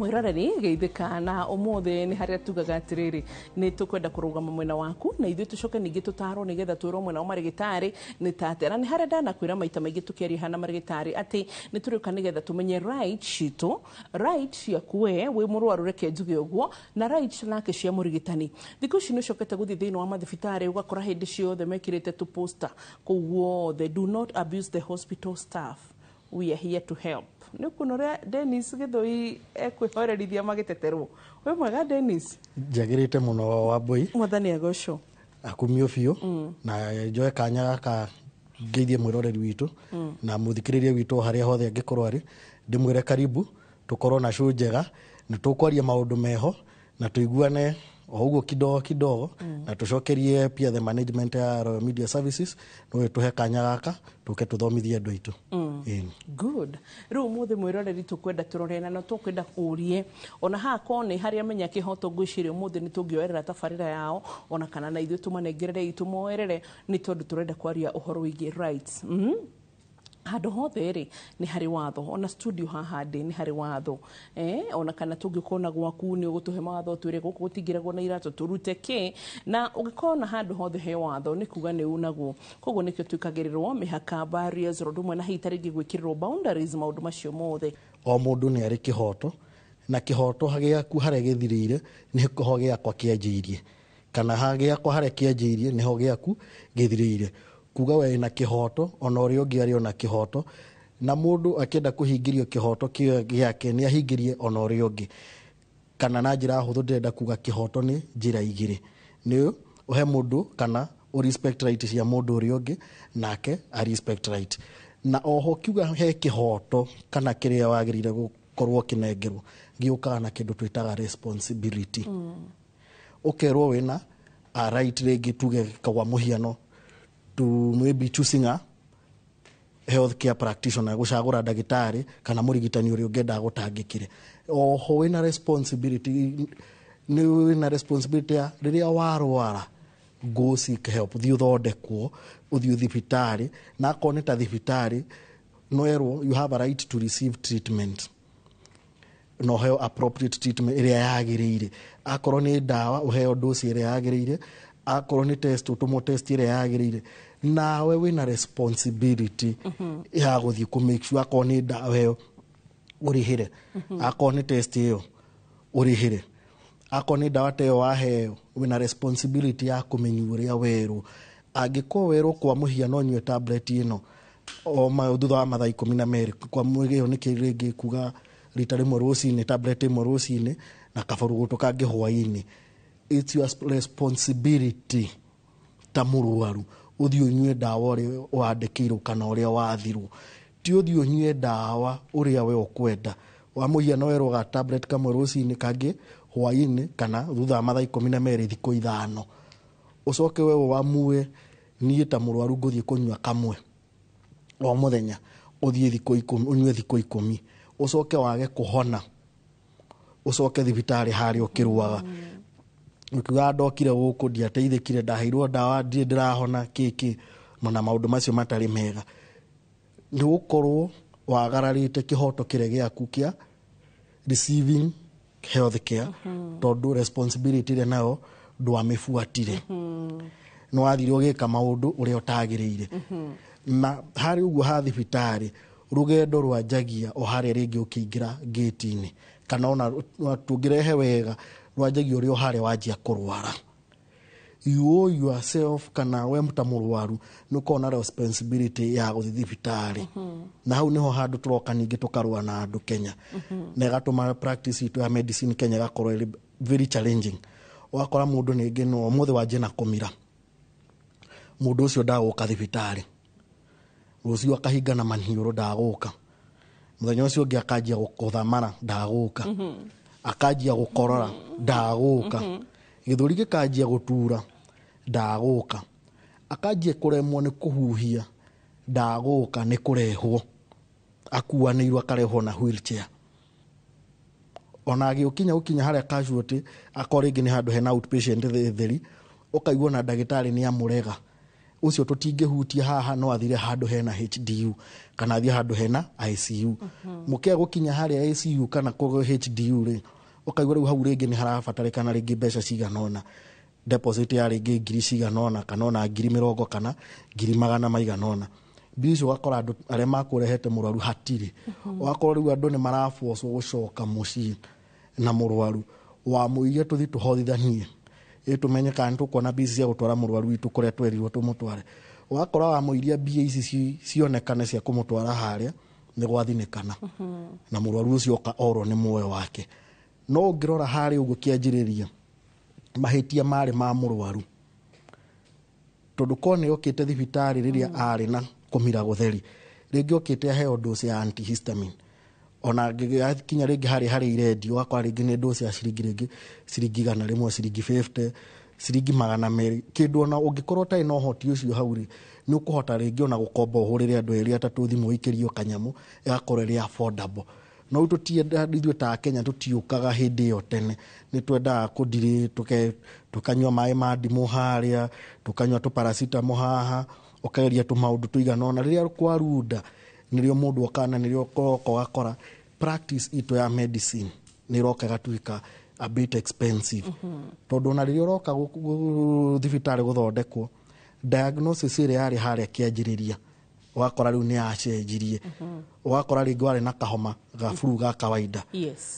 Mwĩroreri, geithĩka. Na ũmũthĩ nĩ harĩa tugaga atĩrĩrĩ, nĩ tũkwenda kũrũgama mwena waku na ithuĩ tũcoke ningĩ tũtarwo nĩgetha twĩrwo mwena wa marĩgĩtarĩ nĩ ta atĩa. Na nĩ harĩa ndanakwĩra maita maingĩ tũkĩaria hana marĩgĩtarĩ atĩ nĩ tũrĩũka nĩgetha tũmenye right citũ, right ciaku we wĩ mũrwaru, reke njuge ũguo, na right nake cia mũrigitani. Thikũ ici nĩ ũcokete gũthiĩ thĩinĩ wa mathibitarĩ ũgakora hĩndĩ ciothe mekĩrĩte tũ poster kũu guothe, "Do not abuse the hospital staff, we are here to help." Nĩ ũkuona ũrĩa Dennis Gĩthũi ekwĩhorerithia magĩteterwo. Wĩ mwega, Dennis? Njagĩrĩte mũno, Wambui. Mwathani agocwo. Akumio biũ. Na njoe kanya gaka ngeithie mwĩroreri witũ na mũthikĩrĩria witũ harĩa hothe angĩkorwo arĩ, ndĩmwĩre karibu tũkorwo na show njega na tũkwaria maũndũ meho na tũiguane o ũguo kidogo kidogo, na tũcokerie pia the management ya Royal Media Services no tũhe kanya gaka tũke tũthomithie andũ aitũ. Ĩni. Good. Rĩu ũmũthĩ, mwĩroreri, tũkwenda tũrore na no tũkwenda ũrie ona haha ko nĩ harĩa menya kĩhoto. Ngwĩciria ũmũthĩ nĩ tũngĩoerera tabarĩra yao ona kana na ithuĩ tũmanengerere itũ moerere, nĩ tondũ tũrenda kwaria ũhoro wĩgiĩ rights. Handũ hothe rĩ nĩ harĩ watho, ona studio haha ndĩ nĩ harĩ watho, ona kana tũngĩkorwo na gwaku nĩ ũgũtũhe mawatho twĩre gũkũ gũtingĩragwo na iratũ tũrute kĩ. Na ũngĩkorwo na handũ hothe he watho, nĩ kuga nĩ unagwo. Koguo nĩkĩo twĩkagĩrĩrwo mĩhaka, barriers, ũndũ ũmwe na hihi ta rĩngĩ gwĩkĩrĩrwo boundaries, maũndũ macio mothe. O mũndũ nĩ arĩ kĩhoto, na kĩhoto gĩaku harĩa gĩthirĩire nĩho gĩakwa kĩanjĩirie, kana ha gĩakwa harĩa kĩanjĩirie nĩho gĩaku gĩthirĩire. Kuga we na kĩhoto, ona ũrĩa ũngĩ arĩ ona kĩhoto, na mũndũ akĩenda kũhingĩrio kĩhoto kĩo gĩake nĩ ahingĩrie ona ũrĩa ũngĩ. Kana na njĩra hũthũ, ndĩrenda kuga kĩhoto nĩ njĩra igĩrĩ, nĩ ũhe mũndũ kana ũ respect right cia mũndũ ũrĩa ũngĩ nake a respect right. Na oho kiuga he kĩhoto kana kĩrĩa wagĩrĩire gũkorwo ũkĩnengerwo gĩũkaga na kĩndũ twĩtaga responsibility. Ũkerwo wĩna a right, rĩngĩ tuge kwa mũhiano to maybe choosing a health care practitioner, gũcagũra ndagĩtarĩ kana mũrigitani ũrĩa ũngĩenda gũtangĩkĩre. Oho wĩna responsibility, nĩ wĩna responsibility ya rĩrĩa warwara, go seek help, thiĩ ũthondekwo, ũthiĩ thibitarĩ. Na akorwo nĩ ta thibitarĩ, no erwo you have a right to receive treatment na ũheo appropriate treatment ĩrĩa yagĩrĩire. Akorwo nĩ ndawa, ũheo dose ĩrĩa yagĩrĩire. Akorwo nĩ test, ũtũmwo test ĩrĩa yagĩrĩire. Nawe wĩna responsibility ya gũthiĩ kũ make sure akorwo nĩ ndawa ĩyo ũrĩhĩre, akorwo nĩ test ĩyo ũrĩhĩre, akorwo nĩ ndawa ta ĩyo waheo, wĩna responsibility ya kũmenya ũrĩa werwo. Angĩkorwo werwo kwa mũhiano ũnyue tablet ĩno o thutha wa mathaa 12, kwa ĩyo nĩ rĩngĩ kuga rita rĩmwe rũcinĩ, tablet ĩmwe rũcinĩ na kabaruguto kangĩ hwaĩ-inĩ, it's your responsibility ta mũrwaru ũthiĩ ũnyue ndawa ũrĩa wandĩkĩirwo kana ũrĩa wathirwo, ti ũthiĩ ũnyue ndawa ũrĩa we ũkwenda. Wa mũhiano, werwo ga tablet kamwe rũcinĩ, kangĩ hwaĩ-inĩ kana thutha wa mathaa 12 thikũ 5, ũcoke we wamue, niĩ ta mũrwaru ngũthiĩ kũnyua kamwe o mũthenya, ũthiĩ thikũ 10, ũnyue thikũ 10, ũcoke wage kũhona, ũcoke thibitarĩ harĩa ũkĩrwaga ũkiuga ndokire gũkũ ndiateithĩkire, ndaheirwo ndawa, ndirĩ ndĩrahona, kĩkĩ na maũndũ macio matarĩ mega, nĩ gũkorwo wagararĩte kĩhoto kĩrĩa gĩaku kĩa receiving health care, tondũ responsibility ĩrĩa nayo ndwamĩbuatire, nĩ wathire ũgĩka maũndũ ũrĩa ũtagĩrĩire. Na harĩ ũguo ha thibitarĩ, rũgendo rwanjagia o harĩa rĩngĩ ũkĩingĩra ngĩti-inĩ, kana ona tũngĩrehe wega, rwanjagia ũrĩa o harĩa wanjia kũrwara. You owe yourself, kana we ta mũrwaru nĩ ũkoragwo na responsibility ya gũthiĩ thibitarĩ. Na hau nĩho handũ tũroka ningĩ tũkarũa na andũ Kenya, na ĩgatũma practice itũ ya medicine Kenya ĩgakorwo ĩrĩ very challenging. Ũgakora mũndũ ningĩ no ũmũthĩ wanjie na kũmira, mũndũ ũcio ndagũka thibitarĩ, rũciũ akahingana maniũrũ, ndagũka, mũthenya ũcio ũngĩ akanjia gũkũtha mara, ndagũka, akanjia gũkorora, ndagũka, gĩthũri gĩkanjia gũtura, ndagũka, akanjia kũremwo nĩ kũhuhia, ndagũka, nĩ kũrehwo akuanĩirwo, akarehwo na wheelchair. Ona agĩũkinya gũkinya harĩa casualty, akorwo rĩngĩ nĩ handũ hena outpatient theri, ũkaigua na ndagĩtarĩ nĩ amũrega. Ũcio tũtingĩhutia haha, no athire handũ hena HDU kana athiĩ handũ hena ICU. Mũkĩaga gũkinya harĩa ICU kana kũ HDU rĩ, ũkaigua rĩu hau rĩngĩ nĩ harabatarĩkana rĩngĩ mbeca cigana ũna, deposit ya rĩngĩ ngiri cigana ũna kana ona ngiri mĩrongo kana ngiri magana maigana ũna. Mbia icio ũgakora andũ arĩa makũrehete mũrwaru hatirĩ. Ũgakorwo rĩu andũ nĩ marabocwo gũcoka mũciĩ na mũrwaru wamũirie tũthiĩ tũhothithanie ĩ tũmenye kana nĩ tũkuona mbia ici cia gũtwara mũrwaru witũ kũrĩa twerirwo tũmũtware. Ũgakora wamũiria mbia ici cionekane cia kũmũtwara harĩa nĩ gwathinĩkana na mũrwaru ũcio oka orwo nĩ muoyo wake. No ũngĩrora harĩa ũguo kĩanjĩrĩria, mahĩtia marĩ ma mũrwaru, tondũ korwo nĩ okĩte thibitarĩ rĩrĩa arĩ na kũmira gũtheri, rĩngĩ okĩte aheo dose ya antihistamine, ona kinya rĩngĩ harĩa harĩ irendio, ũgakora rĩngĩ nĩ dose ya ciringi rĩngĩ ciringi 100, ciringi 50, ciringi 200, kĩndũ ona ũngĩkorwo ũtarĩ na ũhoti ũcio hau rĩ, nĩ ũkũhota rĩngĩ ona gũkomba ũhũrĩre andũ erĩ atatũ thimũ ũikĩrio kanyamũ ĩgakorwo ĩrĩ affordable. No rĩu tũtienda ithuĩ ta Kenya tũtiũkaga hĩndĩ ĩyo tene, nĩ twendaga kũndirĩ tũkanyua maĩ ma ndimũ harĩa, tũkanyua tũparacitamo haha, ũkageria tũmaũndũ tũigana ũna. Rĩrĩa kwarunda nĩrĩo mũndũ okaga na nĩrĩo ũroka ũgakora practice itũ ya medicine nĩ ĩroka ĩgatuĩka a bit expensive, tondũ ona rĩrĩa ũroka thibitarĩ gũthondekwo, diagnosis ĩrĩa yarĩ harĩa kĩanjĩrĩria ũgakora rĩu nĩ yacenjirie. Ũgakora rĩngĩ warĩ na kahoma ga flu ga kawaida,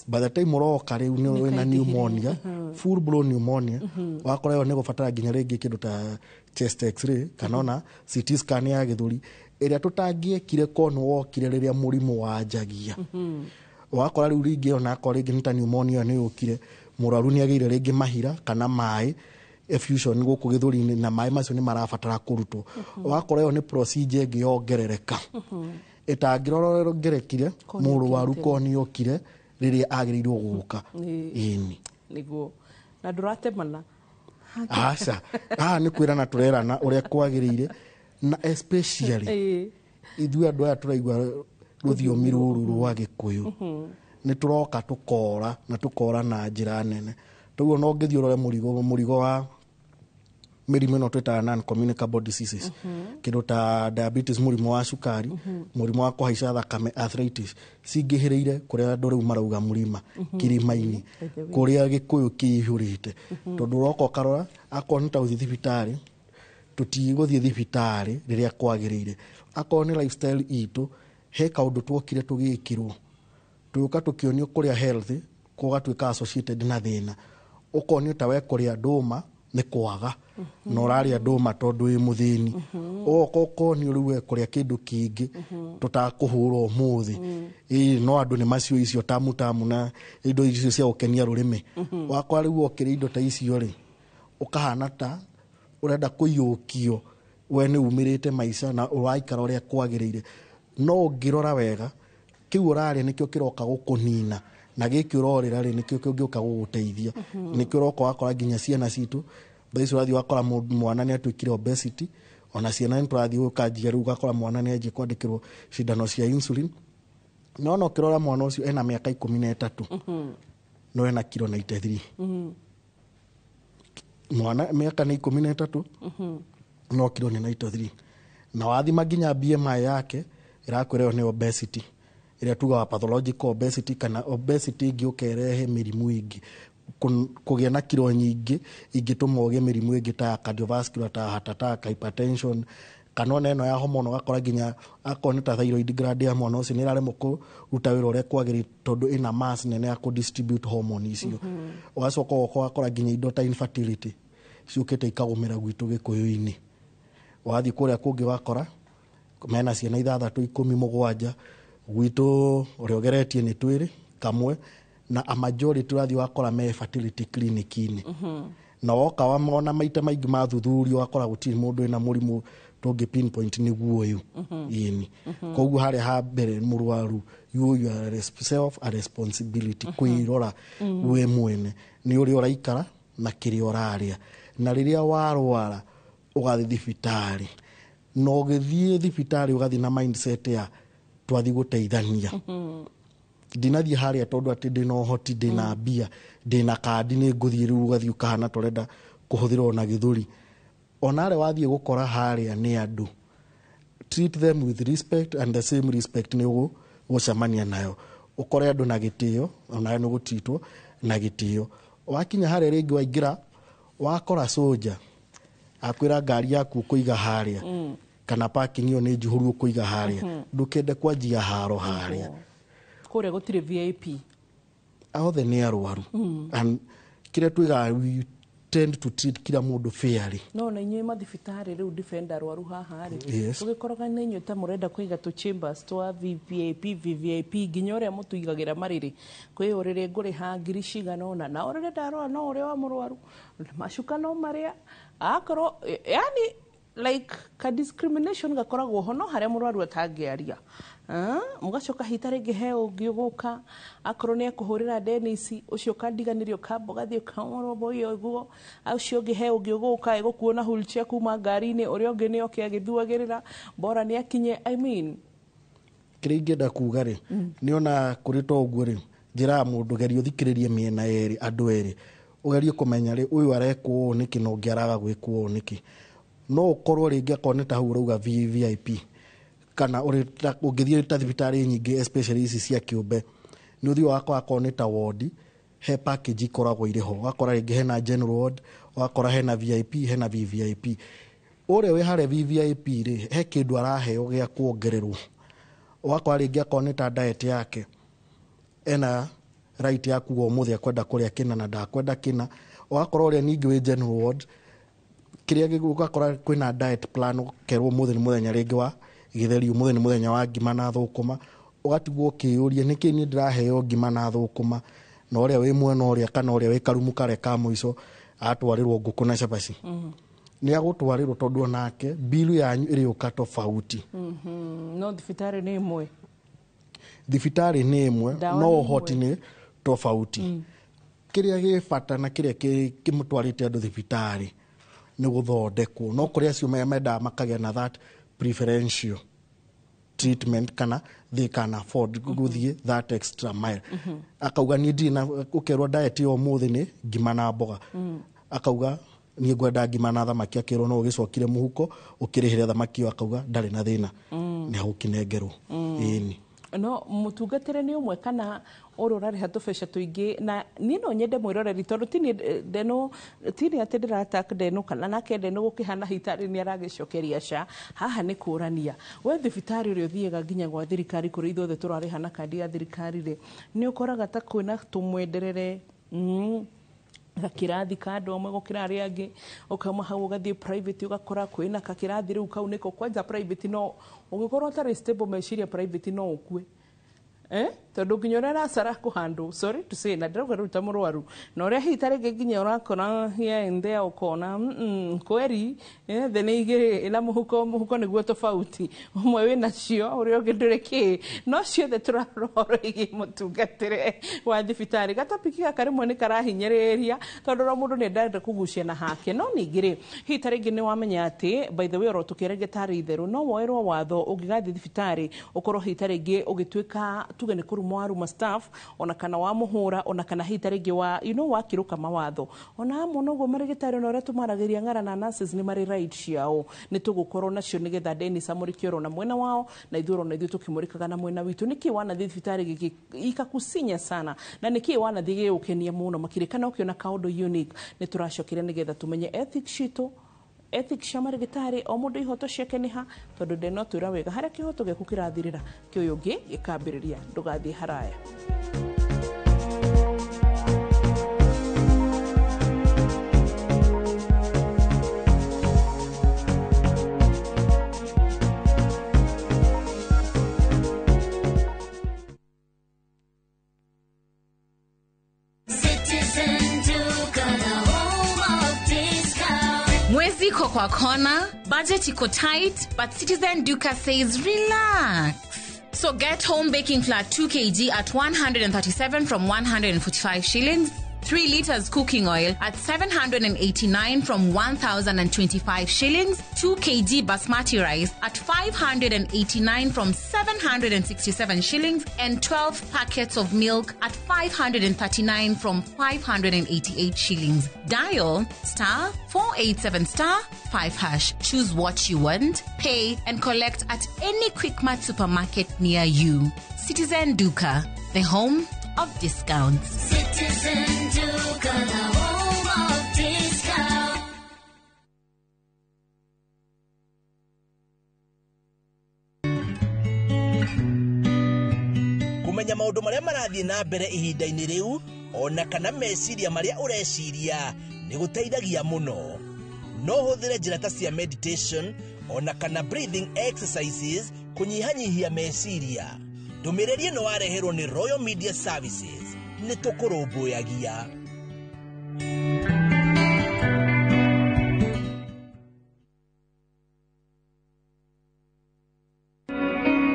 by the time ũroka rĩu nĩ wĩna pneumonia, full blown pneumonia. Ũgakora ĩyo nĩ gũbatara nginya rĩngĩ kĩndũ ta chest x-ray kana ona CT scan ya gĩthũri ĩrĩa tũtangĩekire korwo nĩ wokire rĩrĩa mũrimũ wanjagia. Ũgakora rĩu rĩngĩ ona akorwo rĩngĩ nĩ ta pneumonia nĩ yũkire, mũrwaru nĩ agĩire rĩngĩ mahira kana maĩ, effusion gũkũ gĩthũri-inĩ, na maĩ macio nĩ marabatara kũrutwo. Ũgakora ĩyo nĩ procedure ĩngĩ yongerereka ĩtangĩrongerekire mũrwaru korwo nĩ okire rĩrĩa agĩrĩirwo gũka. Ĩni. Nĩguo na ndũratemana. Aca, haha nĩ kwĩrana tũrerana ũrĩa kwagĩrĩire, na especially ithuĩ andũ aya tũraigua rũthiomi rũrũ rwa Gĩkũyũ nĩ tũroka tũkora na tũkora na njĩra nene. Toguo no ũngĩthiĩ ũrore mũrigo wa mĩrimũ ĩno twĩtaga non communicable diseases, kĩndũ ta diabetes, mũrimũ wa cukari, mũrimũ wa kũhaica thakame, arthritis, cingĩhĩrĩire kũrĩa andũ rĩu marauga mũrima kĩrĩma-inĩ kũrĩa Gĩkũyũ kĩihũrĩte. Tondũ ũroka ũkarora akorwo nĩ ta gũthiĩ thibitarĩ, tũtigũthiĩ thibitarĩ rĩrĩa kwagĩrĩire. Akorwo nĩ lifestyle itũ, he kaũndũ tuokire tũgĩkĩrwo, tũgĩũka tũkĩonio kũrĩa healthy gũgatuĩka associated na thĩna. Ũkonio ta we kũrĩa ndũma nĩ kwaga na ũrarĩa ndũma tondũ wĩ mũthĩni. Ũgoka ũkonio rĩu we kũrĩa kĩndũ kĩngĩ tũtakũhũra ũmũthĩ, ĩĩ no andũ nĩ macio icio tamu tamu na indo icio cia gũkenia rũrĩmĩ. Wakora rĩu wokĩrĩa indo ta icio rĩ, ũkahana ta ũrenda kũiyũkio we nĩ umĩrĩte maica na ũraikara ũrĩa kwagĩrĩire. No ũngĩrora wega, kĩu ũrarĩa nĩkĩo kĩroka gũkũnina, na gĩkĩ ũrorĩra rĩ nĩkĩo kĩngĩũka gũgũteithia. Nĩkĩo ũroka ũgakora nginya ciana citũ thaa ici ũrathiĩ ũgakora mwana nĩ atuĩkire obesity. Ona ciana nĩ tũrathiĩ gũkanjia rĩu ũgakora mwana nĩ anjia kwandĩkĩrwo cindano cia insulin, no ona ũkĩrora mwana ũcio ena mĩaka 13 no ena kiro 93. Mwana mĩaka nĩ 13 no kiro nĩ 93, na wathima nginya BMI yake ĩrakwĩra ĩyo nĩ obesity ĩrĩa tugaga pathological obesity, kana obesity ĩngĩ ĩrehe mĩrimũ ĩngĩ. Kũgĩa na kiro nyingĩ ingĩtũma ũgĩe mĩrimũ ĩngĩ ta cardiovascular, ta heart attack, hypertension, kana ona ĩno ya hormone. Ũgakora nginya akorwo nĩ ta thyroid gland ya mwana ũcio nĩ ĩraremwo kũruta wĩra ũrĩa kwagĩrĩire tondũ ĩna mass nene ya kũ-distribute hormone icio. Ũgacoka ũgoka ũgakora nginya indo ta infertility ciũkĩte ikagũmĩra gwitũ Gĩkũyũ-inĩ. Wathiĩ kũrĩa kũngĩ ũgakora mena ciana 6, 10, 7, gwitũ ũrĩa ũgeretie nĩ twĩrĩ kamwe, na a majority ũrathiĩ wakora me fertility clinic-inĩ, na woka wamona maita maingĩ mathuthurio ũgakora gũtirĩ mũndũ wĩna mũrimũ tũngĩ pinpoint nĩguo ũyũ. Ĩni koguo harĩa ha mbere mũrwaru, you are self a responsibility kwĩrora we mwene nĩ ũrĩa ũraikara na kĩrĩa ũrarĩa, na rĩrĩa warwara ũgathiĩ thibitarĩ, na ũgĩthiĩ thibitarĩ ũgathiĩ na mindset ya twathiĩ gũteithania. Ndinathiĩ harĩa tondũ atĩ ndĩna ũhoti, ndĩna mbia, ndĩna kandi, nĩ ngũthiĩ. Rĩu ũgathiĩ ũkahana ta ũrenda kũhũthĩrwo na gĩthũri. Ona arĩa wathiĩ gũkora harĩa nĩ andũ, treat them with respect and the same respect nĩ ũgũcemania nayo. Ũkore andũ na gĩtĩo, onawe nĩ ũgũtritwo na gĩtĩo. Wakinya harĩa rĩngĩ waingĩra wakora soja akwĩra ngari yaku ũkũiga harĩa, kana parking ĩyo nĩ njuhũru ũkũiga harĩa, ndũkende kwanjia haro harĩa. Kũrĩa gũtirĩ VIP. Othe nĩ arwaru. And kĩrĩa twigaga, we tend to treat kila mũndũ fairly. No na inyuĩ mathibitarĩ rĩu defender arwaru haha rĩ, Yes. tũgĩkoraga nĩ inyuĩ ta mũrenda kũiga tũ chambers twa VVIP VVIP, nginya ũrĩa mũtũigagĩra marĩrĩ, kwĩ ũrĩrĩ ngũrĩha ngiri cigana ũna, na ũrĩrĩ ndarora no ũrĩa wa mũrwaru, macuka no marĩa akorwo, yani like ka discrimination gakoragwo ho, no harĩa mũrwaru atangĩaria. Mũgacoka hita rĩngĩ he ũngĩ ũgũka akorwo nĩ ekũhũrĩra Dennis ũcio, ũkandiganĩrio kamba ũgathiĩ ũkamũrũmbũiya ũguo. Ũcio ũngĩ he ũngĩ ũgũka ĩgũkuo na wheelchair kuma ngari-inĩ, ũrĩa ũngĩ nĩ oke agĩthuagĩrĩra bora nĩ akinye, I mean. Kĩrĩa ingĩenda kuga rĩ, nĩ ona kũrĩ to ũguo rĩ, njĩraga mũndũ geria ũthikĩrĩrie mĩena yerĩ, andũ erĩ, ũgerie kũmenya rĩ, ũyũ arekwo ũũ nĩkĩ na ũngĩ araga gwĩkwo ũũ nĩkĩ. No ũkorwo rĩngĩ akorwo nĩ ta hau ũrauga VVIP, kana ũngĩthiĩ ta thibitarĩ nyingĩ, especially ici cia kĩũmbe, nĩ ũthiaga ũgakora akorwo nĩ ta ward, he package ikoragwo irĩ ho, ũgakora rĩngĩ hena general ward, ũgakora hena VIP, hena VVIP. Ũrĩa wĩ harĩa VVIP rĩ, he kĩndũ araheo gĩa kuongererwo, ũgakora rĩngĩ akorwo nĩ ta diet yake, ena right ya kuga ũmũthĩ akwenda kũrĩa kĩna na ndakwenda kĩna. Ũgakora ũrĩa ningĩ wĩ general ward, kĩrĩa ũgakora kwĩna diet plan, ũkerwo ũmũthĩ nĩ mũthenya rĩngĩ wa gĩtheri, ũmũthĩ nĩ mũthenya wa ngima na thũkũma. Ũgatigwo ũkĩyũria nĩkĩ niĩ ndĩraheo ngima na thũkũma na ũrĩa wĩ mwena ũrĩa kana ũrĩa wĩ karumu karĩa ka mũico atwarĩrwo ngũkũ na cabaci. Nĩ agũtwarĩrwo tondũ onake bilu yanyu ĩrĩũka tofauti. No thibitarĩ nĩ ĩmwe. Thibitarĩ nĩ ĩmwe, no ũhoti nĩ tofauti. Kĩrĩa gĩ bata na kĩrĩa kĩmũtwarĩte andũ thibitarĩ nĩ gũthondekwo, no kũrĩ acio mendaga makagĩa na that preferential treatment, kana they can afford gũthiĩ that extra mile. Akauga niĩ ndirĩ na, ũkerwo diet ya ũmũthĩ nĩ ngima na mboga, akauga niĩ ngwenda ngima na thamaki, akerwo no ũgĩcokire mũhuko ũkĩrĩhĩre thamaki ĩyo, akauga ndarĩ na thĩna, nĩ agũkĩnengerwo. Ĩni. No mũtungatĩre nĩ ũmwe kana ũrĩa ũrarĩha tũbeca tũingĩ? Na niĩ no nyende mwĩroreri, tondũ tini ndeno tini atĩ ndĩratak ndeno kana nake ndeno gũkĩhana hitarĩ nĩ aragĩcokeria ca haha nĩ kũrania. We thibitarĩ ũrĩa ũthiaga nginya gwa thirikari, kũrĩa ithuothe tũrarĩha na kandi ya thirikari rĩ, nĩ ũkoraga ta kwĩna tũmwenderere gakĩrathi ka andũ amwe gũkĩra arĩa angĩ, ũkauma hau ũgathiĩ private ũgakora kwĩna kakĩrathi rĩu kau nĩko kwanja private. No ũngĩkorwo ũtarĩ stable meciria, private no ũkue, tondũ nginya ũrĩa ũracara kũhandũ, sorry to say, na ndĩrauga rĩu ta mũrwaru, na ũrĩa hihi ta rĩngĩ nginya ũrakora here and there, ũkona kweri thĩ nĩ igĩrĩ ĩna mũhuko, mũhuko nĩguo tofauti, ũmwe wĩna cio, ũrĩa ũngĩ ndũrĩ kĩ. No ciothe tũrarora ũhoro ĩgiĩ mũtungatĩre wa thibitarĩ. Gatopiki gaka rĩmwe nĩ karahinyĩrĩria, tondũ ro mũndũ nĩ endete kũgucia na hake. No ningĩ rĩ, hihi ta rĩngĩ nĩ wamenya atĩ, by the way, oro tũkĩaragia tarĩ itherũ, no woerwo watho ũngĩgathiĩ thibitarĩ ũkorwo hihi ta rĩngĩ ũgĩtuĩka tuge nĩ kũruma waruma staff, ona kana wamũhũra, ona kana hihi ta rĩngĩ wa you know wakĩrũka mawatho, ona amwe noguo marĩgĩtarĩ, ona ũrĩa tũmaragĩria ng'ara na nurses nĩ marĩ right ciao, nĩ tũgũkorwo nacio nĩgetha Dennis amũrĩke oro na mwena wao, na ithuĩ oro na ithuĩ tũkĩmũrĩkaga na mwena witũ. Nĩkĩ wanathiĩ thibitarĩ gĩkĩ ikakucinya sana, na nĩkĩ wanathiĩ gĩgũkenia mũno makĩria, kana ũkĩona kaũndũ unique? Nĩ tũracokire nĩgetha tũmenye ethics citũ, ethics cia marĩgĩtarĩ, o mũndũ ihoto ciake nĩ ha, tondũ ndeno twĩra wega harĩa kĩhoto gĩaku kĩrathirĩra kĩ ũyũ ũngĩ gĩkambĩrĩria. Ndũgathiĩ haraya. Citizen Duka, the home of discount. Mwezi iko kwa kona, budget iko tight, but Citizen Duka says relax. So get home baking flour 2 kg at 137 from 145 shillings. 3 liters cooking oil at 789 from 1,025 shillings, 2 kg basmati rice at 589 from 767 shillings, and 12 packets of milk at 539 from 588 shillings. Dial star 487 star 5 hash. Choose what you want, pay, and collect at any Quickmart supermarket near you. Citizen Duka, the home of discounts. Citizen Duka, the home of discount. Kumenya maundu maria marathie na mbere ihinda-inĩ rĩu ona kana meciria maria ũreciria nĩ gũteithagia mũno. No ũhũthĩre njĩra ta cia meditation ona kana breathing exercises kũnyihanyihia meciria. Ndũmĩrĩri ĩno wareherwo nĩ Royal Media Services. Nĩ tũkũrũmbũyagia.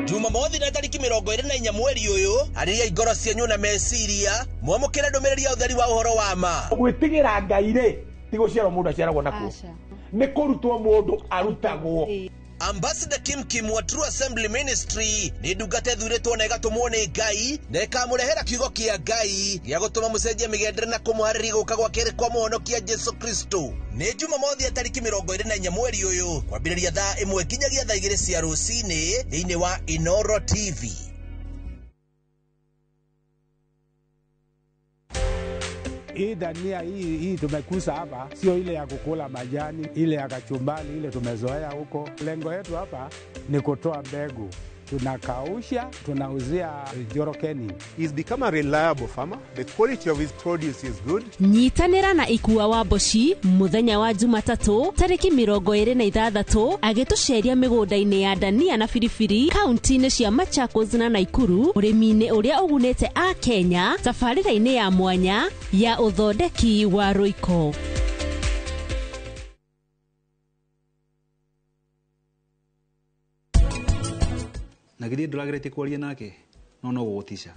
Jumamothi na tariki 24 mweri ũyũ, arĩria ngoro cianyu na meciria, mwamũkĩre ndũmĩrĩri ya ũtheri wa ũhoro wa ma. Gwĩtigĩra Ngai rĩ, ti gũciarwo mũndũ aciaragwo nakuo. Nĩ kũrutwo mũndũ arutagwo. Ambassador Kim Kim wa True Assembly Ministry nĩ ndungata ĩthurĩtwo na ĩgatũmwo nĩ Ngai na ĩkamũrehera kiugo kĩa Ngai gĩa gũtũma mũcenjie mĩgendere na kũmũharĩria gũka gwa kerĩ kwa mũhonokia Jesu Kristo. Nĩ Jumamothi ya tariki 24 mweri ũyũ kwambĩrĩria thaa 1 nginyagia thaa 2 cia rũcinĩ thĩinĩ wa Inoro TV. Hii dania hii tumekusa hapa sio ile ya kukula majani, ile ya kachumbali ile tumezoea huko. Lengo yetu hapa ni kutoa mbegu. Tunakausha, tunauzia Jorokeni. He's become a reliable farmer. The quality of his produce is good. Nyitanĩra na Ikua wa Mboci mũthenya wa Jumatatũ tarĩki 26 agĩtũceria mĩgũnda-inĩ ya dania na biribiri kaunti-inĩ cia Machakos na Nakuru, ũrĩmi-inĩ ũrĩa ũgunĩte a Kenya tabarĩra-inĩ ya mwanya ya ũthondeki wa rũiko. Na githĩ ndũrageretie kwaria nake no no gũgũtica.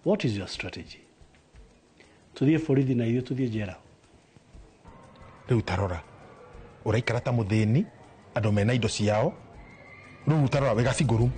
What is your strategy? Tuthiĩ borithi na ithuĩ tuthiĩ njera. Rĩu tarora ũraikara ta mũthĩni andũ mena indo ciao rĩu tarora wĩ gacingũru.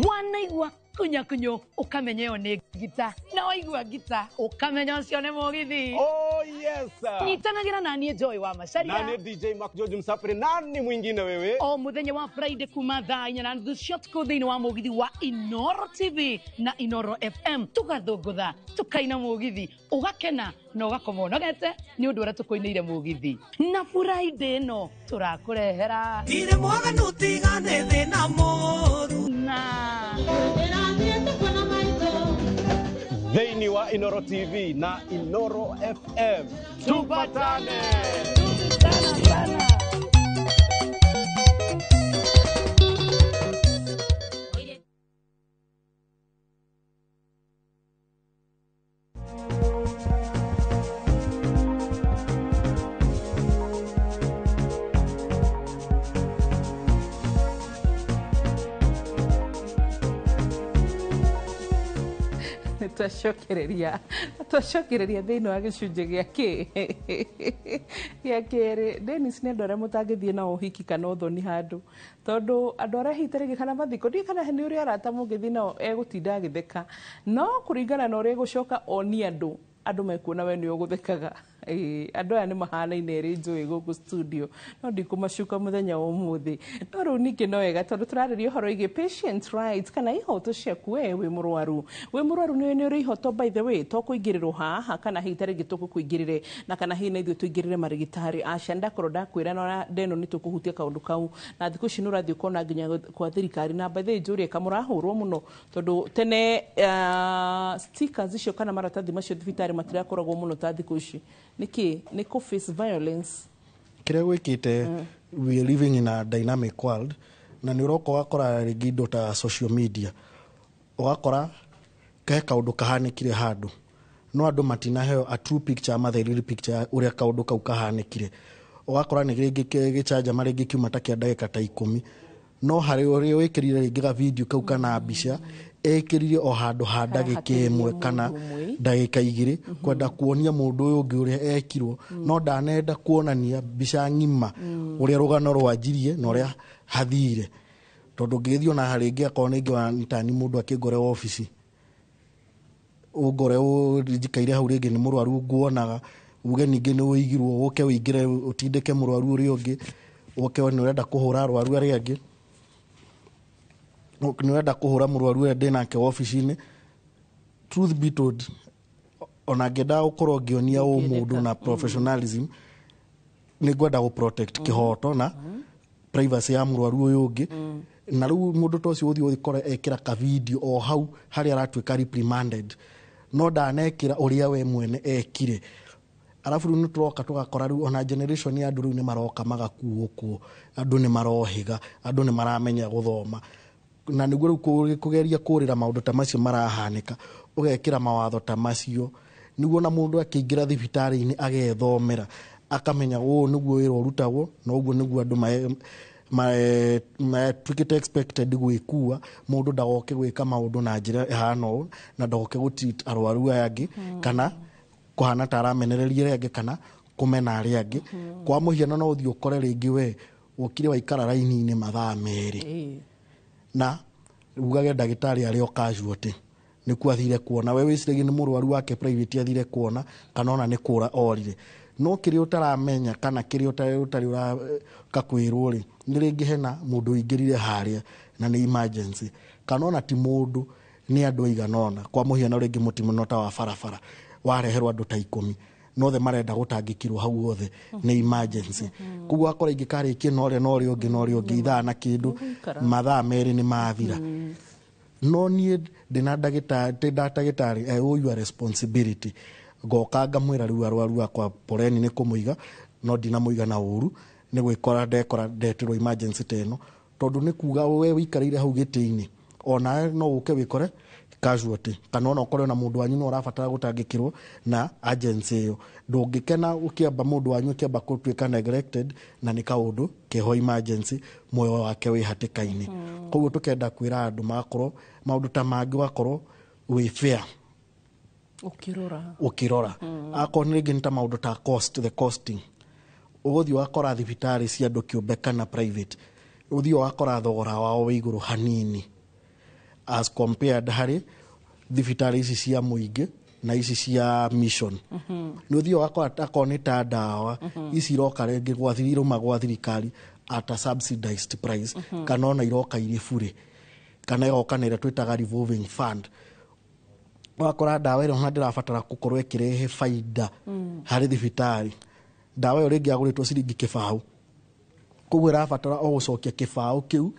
Wanaigua kunyakunyo ukamenya ĩyo nĩ ngita, na waigua ngita ukamenya ũcio nĩ mũgithi. Oh yes. Nyitanagĩra na niĩ Joy wa Macharia na niĩ DJ Mark George Msafiri. Nani mwingine wewe? O mũthenya wa Friday kuma thaa 4:30 cia ũtukũ thĩinĩ wa mũgithi wa Inoro TV na Inoro FM, tũgathũngũtha tũkaina mũgithi, ũgakena na ũgakoma ũnogete nĩ ũndũ ũrĩa tũkũinĩire mũgithi. Na Friday ĩno tũrakũrehera Ndirĩ mwaganu tigane thĩna mũru na thĩinĩ wa Inoro TV na Inoro FM. Tupatane. Sana. Twacokereria thĩinĩ wa gĩcunjĩ gĩa gĩa kerĩ. Dennis, nĩ andũ arĩa mũtangĩthiĩ nao ũhiki kana ũthoni handũ, tondũ andũ arĩa hihi tarĩngĩ kana mathiko ndiũĩ kana nĩ ũrĩa arata mũngĩthiĩ nao egũtinda agĩtheka, no kũringana na ũrĩa egũcoka onie andũ, andũ mekuona we nĩ ũgũthekaga. Andũ aya nĩ mahanaine erĩ njũĩ gũkũ studio, no ndikũmacuka mũthenya wa ũmũthĩ. No rĩu ningĩ no wega tondũ tũrarĩria ũhoro wĩgiĩ patient rights kana ihoto ciaku we wĩ mũrwaru. Wĩ mũrwaru nĩ ũrĩ ihoto by the way, to kũingĩrĩrwo haha kana hihi ta rĩngĩ tũgũkũingĩrĩre na kana hihi na ithuĩ tũingĩrĩre marĩgĩtarĩ. Aca ndakorwo ndakwĩra na ndeno nĩ tũkũhutia kaũndũ kau, na thikũ ici nĩ ũrathiĩ ũkona nginya kwa thirikari na by the way njũrie kamũrahũrwo mũno tondũ tene stickers icio kana maratathi macio thibitarĩ matirakoragwo mũno ta thikũ ici. Nĩkĩ nĩ kũ face violence kĩrĩa gwĩkĩte? We are living in a dynamic world, na nĩ ũroka ũgakora rĩngĩ indo ta social media, ũgakora he kaũndũ kahanĩkire handũ No andũ matinaheo a true picture ama the real picture ũrĩa kaũndũ kau kahanĩkire. Ũgakora nĩ rĩngĩ gĩcanjama rĩngĩ kiuma ta kĩa ndagĩka ta 10, no harĩ ũrĩa wĩkĩrire rĩngĩ ga video kau kana mbica ekĩrire o handũ ha ndagĩka 1 kana ndagĩka 2 kwenda kuonia mũndũ ũyũ ũngĩ ũrĩa ekirwo, no ndanenda kuonania mbica ng'ima ũrĩa rũgano rwanjirie na ũrĩa hathire. Tondũ ngĩgĩthiĩ ona rĩngĩ akorwo nĩ ingĩ tani mũndũ akĩngore wabici ũngore njikaire hau rĩngĩ nĩ mũrwaru nguonaga, uge ningĩ nĩ ũigirwo ũke ũingĩre ũtindĩke mũrwaru ũrĩa ũngĩ, ũke nĩ ũrenda kũhũra arwaru arĩa angĩ, nĩ ũrenda kũhũra mũrwaru ũrĩa ndĩ nake wabici-inĩ. Truth be told, ona ngĩendaga gũkorwo ngĩonia ũmũndũ na professionalism, nĩ ngwenda gũ protect kĩhoto na privacy ya mũrwaru ũyũ ũngĩ. Na rĩu mũndũ ta ũcio ũthiĩ ũkore ekĩra ka video o hau harĩa aratuĩka reprimanded, no ndanekĩra ũrĩa we mwene ekire. Arabu rĩu nĩ tũroka tũgakora rĩu ona generation ya andũ rĩu nĩ maroka magakuũkwo, andũ nĩ marohĩga, andũ nĩ maramenya gũthoma, na nĩguo rĩu kũgeria kũrĩra maũndũ ta macio marahanĩka, ũgekĩra mawatho ta macio nĩguo na mũndũ akĩingĩra thibitarĩ-inĩ agethomera akamenya ũũ nĩguo wĩra ũrutagwo na ũguo nĩguo andũ matuĩkĩte expected gwĩkua. Mũndũ ndagoke gwĩka maũndũ na njĩra ĩhana ũũ, na ndagoke gũ treat arwaru aya angĩ kana kũhana ta aramenereria arĩa angĩ kana kũmena arĩa angĩ. Kwa mũhiano no ũthiĩ ũkore rĩngĩ we ũkire waikara raini-inĩ mathaa 2 na ugage ndagĩtarĩ arĩ o casualty nĩkuo athire kuona, we wĩciragia nĩ mũrwaru wake private athire kuona kana ona nĩ kũra orire. No kĩrĩa ũtaramenya kana kĩrĩa ũtarĩ ũroka kwĩrwo rĩ, nĩ rĩngĩ hena mũndũ ũingĩrire harĩa na nĩ emergency, kana ona ti mũndũ nĩ andũ aigana ũna. Kwa mũhiano rĩngĩ mũtino ta wa barabara wareherwo andũ ta 10, no othe marenda gũtangĩkĩrwo hau othe nĩ emergency. Koguo akora ingĩkarĩkie na ũrĩa na ũrĩa ũngĩ na ũrĩa ũngĩ ithaa na kĩndũ mathaa 2 nĩ mathira. No niĩ ndĩna ndagĩtarĩ, I owe you a responsibility. Ngoka ngamwĩra rĩu arwaru akwa poleni nĩ kũmũiga, no ndinamũiga na ũru nĩ gwĩkora ndekora ndetĩrwo emergency ta ĩno, tondũ nĩ kuga we wĩikarĩire hau gĩtĩ-inĩ onawe no ũke wĩkore casualty, kana ona ũkore ona mũndũ wanyu no ũrabatara gũtangĩkĩrwo na agency ĩyo. Ndũngĩkena ũkĩamba mũndũ wanyu ũkĩamba gũtuĩka neglected na nĩ kaũndũ keho emergency muoyo wake wĩ hatĩka-inĩ. Koguo tũkenda kwĩra andũ magakorwo maũndũ ta mangĩ ũgakorwo wĩ fair ũkĩrora. Akorwo nĩ rĩngĩ nĩ ta maũndũ ta cost, the costing, ũgũthiĩ ũgakora thibitarĩ cia andũ kĩũmbe kana private, ũthiĩ ũgakora thogora wao wĩ igũrũ hanini as compared harĩ thibitarĩ ici cia mũingĩ na ici cia mission. Nĩ ũthiĩ ũgakora akorwo nĩ ta ndawa ici iroka rĩngĩ irauma gwa thirikari at a subsidized price, kana ona iroka irĩ bure, kana igoka na ĩrĩa twĩtaga revolving fund. Ũgakora ndawa ĩrĩa ona ndĩrabatara gũkorwo ĩkĩrehe baida harĩ thibitarĩ, ndawa ĩyo rĩngĩ yagũrĩtwo ciringi 0.20, koguo ĩrabatara o gũcokia 0.20 kĩu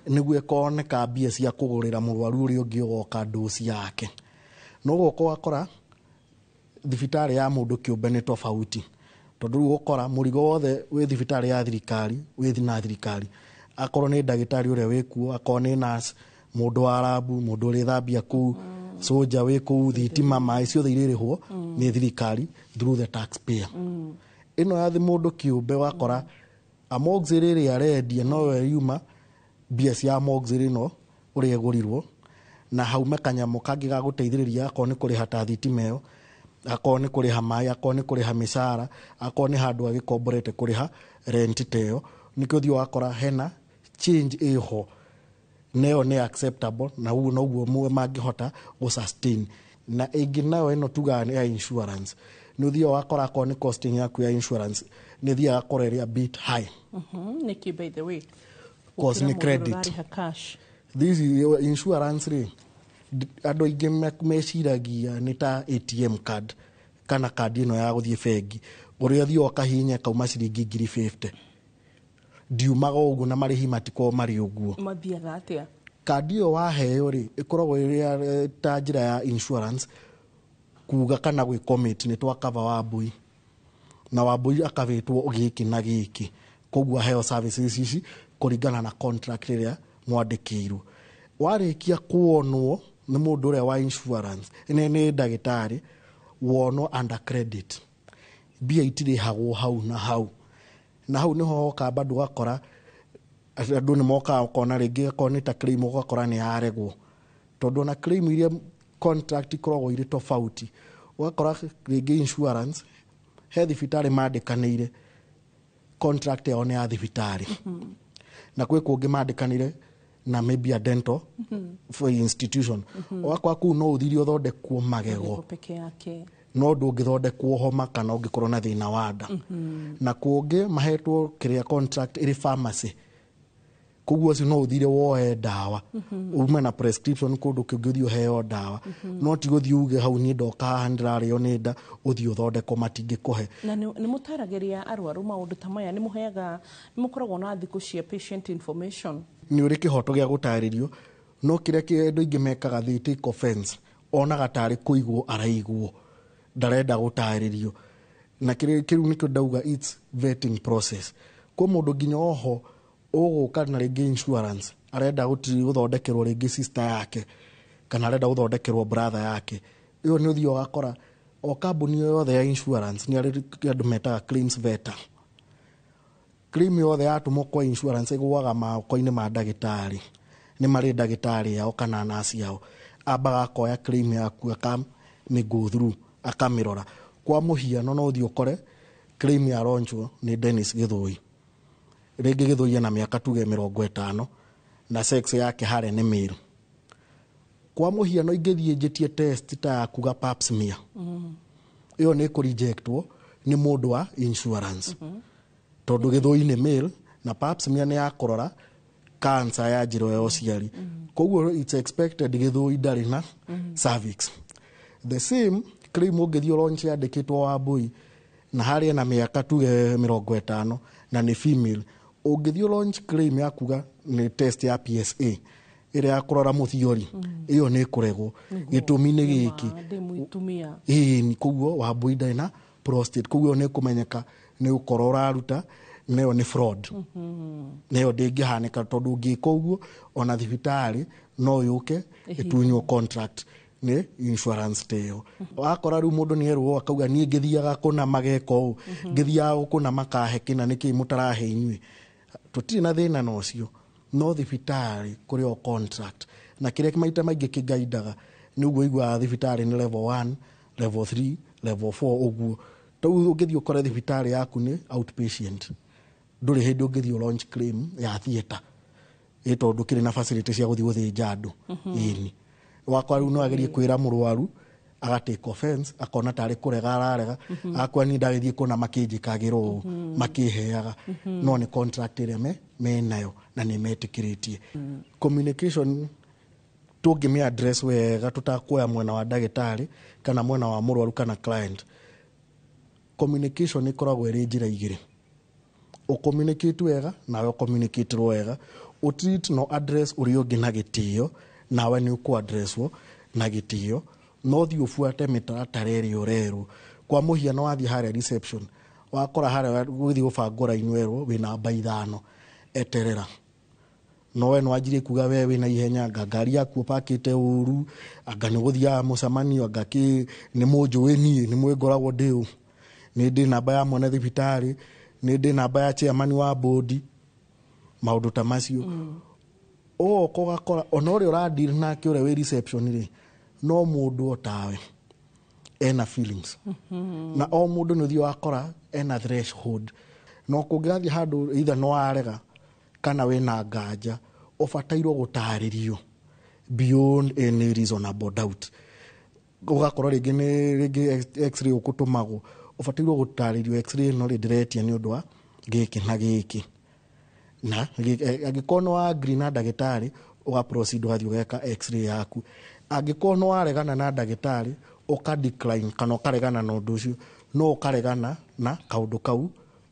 nĩguo ĩkoneka mbia cia kũgũrĩra mũrwaru ũrĩa ũngĩ ũgoka ndoci yake. No ũgoka ũgakora thibitarĩ ya mũndũ kĩũmbe nĩ tofauti, tondũ rĩu ũgũkora mũrigo wothe wĩ thibitarĩ ya thirikari wĩ na thirikari, akorwo nĩ ndagĩtarĩ ũrĩa wĩkuo, akorwo nĩ nurse, mũndũ wa rabu, mũndũ ũrĩthambia kũu, soja wĩ kũu, thitima, maĩ, ciothe irĩrĩhwo nĩ thirikari through the taxpayer. Ĩno ya mũndũ kĩũmbe wakora amoxil ĩrĩa arendia noyo yuma mbia cia amoxil ĩno ũrĩa ĩgũrirwo, na haume kanyamũ kangĩ ga gũteithĩrĩria, akorwo nĩ kũrĩha ta thitima ĩyo, akorwo nĩ kũrĩha maĩ, akorwo nĩ kũrĩha mĩcara, akorwo nĩ handũ agĩkomborete kũrĩha rent ta ĩyo. Nĩkĩo ũthiĩ ũgakora hena change ĩho na ĩyo nĩ acceptable, na ũguo noguo mangĩhota gũ sustain. Na ĩngĩ nayo ĩno tugaga nĩ ya insurance, nĩ ũthiaga ũgakora akorwo nĩ costing yaku ya insurance nĩ ĩthiaga gakora ĩrĩ a bit high. Nĩkĩ by the way? Cause nĩ credit. This insurance rĩ, andũ aingĩ meciragia nĩ ta ATM card kana kandi ĩno ya gũthiĩ bengi, ũrĩa ũthiaga ũkahihinya ĩkauma ciringi 50,000, ndiumaga ũguo na marĩhi matikoragwo marĩ ũguo. Mathiaga atĩa? Kandi ĩyo waheo rĩ, ĩkoragwo ĩrĩ ta njĩra ya insurance kuga kana gwĩ commit nĩ twa cover Wambui, na Wambui akavĩtwo gĩkĩ na gĩkĩ, koguo aheo services ici kũringana na contract ĩrĩa mwandĩkĩirwo. Warĩkia kuonwo nĩ mũndũ ũrĩa wa insurance nĩ ndagĩtarĩ, Wonwo under credit, mbia itirĩhagwo hau na hau, na hau nĩho hoka bado ũgakora andũ nĩ mokaga ũkona rĩngĩ akorwo nĩ ta claim, ũgakora nĩ yaregwo, tondũ ona claim iria contract ikoragwo irĩ tofauti. Ũgakora rĩngĩ insurance he thibitarĩ mandĩkanĩire contract yao nĩ ya thibitarĩ, na kwĩ kũngĩ mandĩkanĩire na maybe a dental for institution. Ũgakora kũu no ũthire ũthondekwo magego Magego peke yake, no ndũngĩthondekwo homa kana ũngĩkorwo na thĩna wa nda. Na kũngĩ mahetwo kĩrĩa contract ĩrĩ pharmacy, koguo ũcio no ũthire woe ndawa, ume na prescription kũndũ kũngĩ, ũthiĩ ũheo ndawa, no ti gũthiĩ uge hau niĩ ndoka haha nĩndĩrarĩo nĩ nda, ũthiĩ ũthondekwo, matingĩkũhe. Na nĩ mũtaragĩria arwaru maũndũ ta maya? Nĩ mũheaga, nĩ mũkoragwo na thikũ cia patient information? Nĩ ũrĩ kĩhoto gĩa gũtarĩrio, no kĩrĩa andũ aingĩ mekaga, they take offense, onaga tarĩ kũigwo araigwo, ndarenda gũtarĩrio. Na kĩrĩa kĩu nĩkĩo ndauga it's vetting process. Kwĩ mũndũ nginya oho ũgũka na rĩngĩ insurance arenda gũthondekerwo rĩngĩ sister yake kana arenda gũthondekerwo brother yake. Ĩyo nĩ ũthiaga ũgakora o kambuni yothe ya insurance nĩ arĩ andũ metaga claims vetter. Claim yothe yatũmwo kwa insurance ĩgũaga moko-inĩ ma ndagĩtarĩ, nĩ marĩ ndagĩtarĩ yao kana nurse yao, ambaga akoya claim yaku akamĩ go through, akamĩrora. Kwa mũhiano, no ũthiĩ ũkore claim ya launchwo nĩ Dennis Gĩthũi, rĩngĩ Gĩthũi ena mĩaka tuge 50 na sex yake harĩa nĩ male. Kwa mũhiano, ingĩthiĩ njĩtie test ta ya kuga pap smear, ĩyo nĩ ĩkũ-rejectwo nĩ mũndũ wa insurance, tondũ Gĩthũi nĩ male na pap smear nĩ ya kũrora cancer ya njĩra ya ũciari, koguo it's expected Gĩthũi ndarĩ na cervix. The same claim ũngĩthiĩ launch yandĩkĩtwo Wambui na harĩa na mĩaka tuge 50 na nĩ female, ũngĩthiĩ launch claim ya kuga nĩ test ya PSA ĩrĩa ya kũrora mũthiori, ĩyo nĩ ĩkũregwo. Gĩtũmi nĩ gĩkĩ: Ndĩ mũtumia. Ĩĩ, koguo Wambui ndarĩ na prostate, koguo nĩ kũmenyeka nĩ gũkorwo ũraruta nayo nĩ fraud, nayo ndĩngĩhanĩka, tondũ ũngĩka ũguo ona thibitarĩ no yũke ĩtunywo contract nĩ insurance ta ĩyo. Wakora rĩu mũndũ nĩ erwo akauga, niĩ ngĩthiaga kũna mageka ũũ, ngĩthiaga kũna makahe kĩna, nĩkĩ mũtarahe inyuĩ? Tũtirĩ na thĩna na ũcio, no thibitarĩ kũrĩ o contract, na kĩrĩa maita maingĩ kĩngaindaga nĩ ũguo iguaga thibitarĩ nĩ level 1, level 3, level 4 ũguo. Rĩu ũngĩthiĩ ũkore thibitarĩ yaku nĩ outpatient, ndũrĩ hĩndĩ ũngĩthiĩ launch claim ya theatre, ĩ tondũ kĩrĩ na facility cia gũthiĩ gũthĩnja andũ. Ĩni wakwa rĩu no agerie kwĩra mũrwaru, aga take offense, akona tarĩ kũrega ararega, akwa niĩ ndagĩthiĩ kũna makĩnjĩkagĩra ũũ, makĩheaga. No nĩ contract ĩrĩa menayo na nĩ metĩkĩrĩtie. Communication tũngĩmĩ address wega, tũtakuoya mwena wa ndagĩtarĩ kana mwena wa mũrwaru kana client, communication ĩkoragwo ĩrĩ njĩra igĩrĩ: ũcommunicate wega nawe ũcommunicate wega, ũtreat no address ũrĩa ũngĩ na gĩtĩo, nawe nĩ ũkũ-addresswo na gĩtĩo. No thiĩ ũbuate mĩtaratara ĩrĩa ũrerwo. Kwa mũhiano, wathiĩ harĩa reception, wakora harĩa gũthiĩ gũbangwo raini, werwo wĩ namba 5, eterera. No we nĩwanjirie kuga we wĩna ihenya, anga ngari yaku ũpakĩte ũru, anga nĩ ũgũthiaga mũcemanio, anga kĩ. Nĩ mũnjũĩ niĩ, nĩ mũĩ ngoragwo ndĩ ũ, nĩ ndĩ namba ya mwene thibitarĩ, nĩ ndĩ namba ya chairman wa bodi, maũndũ ta macio. Ũgoka ũgakora ona ũrĩa ũradeal nake, ũrĩa wĩ reception rĩ, no mũndũ o tawe, ena feelings, na o mũndũ nĩ ũthiĩ wakora ena threshold. No kũngĩgathiĩ handũ either no arega kana wĩna nganja, ũbatairwo gũtarĩrio beyond any reasonable doubt. Ũgakorwo rĩngĩ nĩ rĩngĩ x-ray ũkũtũmagwo, ũbatairwo gũtarĩrio x-ray ĩno rĩ ndĩretia nĩ ũndũ wa gĩkĩ na gĩkĩ, na angĩkorwo nĩ wa agree na ndagĩtarĩ, ũga proceed, ũgathiĩ ũgeka x-ray yaku. Angĩkorwo nĩ waregana na ndagĩtarĩ, ũka decline kana ũkaregana na ũndũ ũcio, no ũkaregana na kaũndũ kau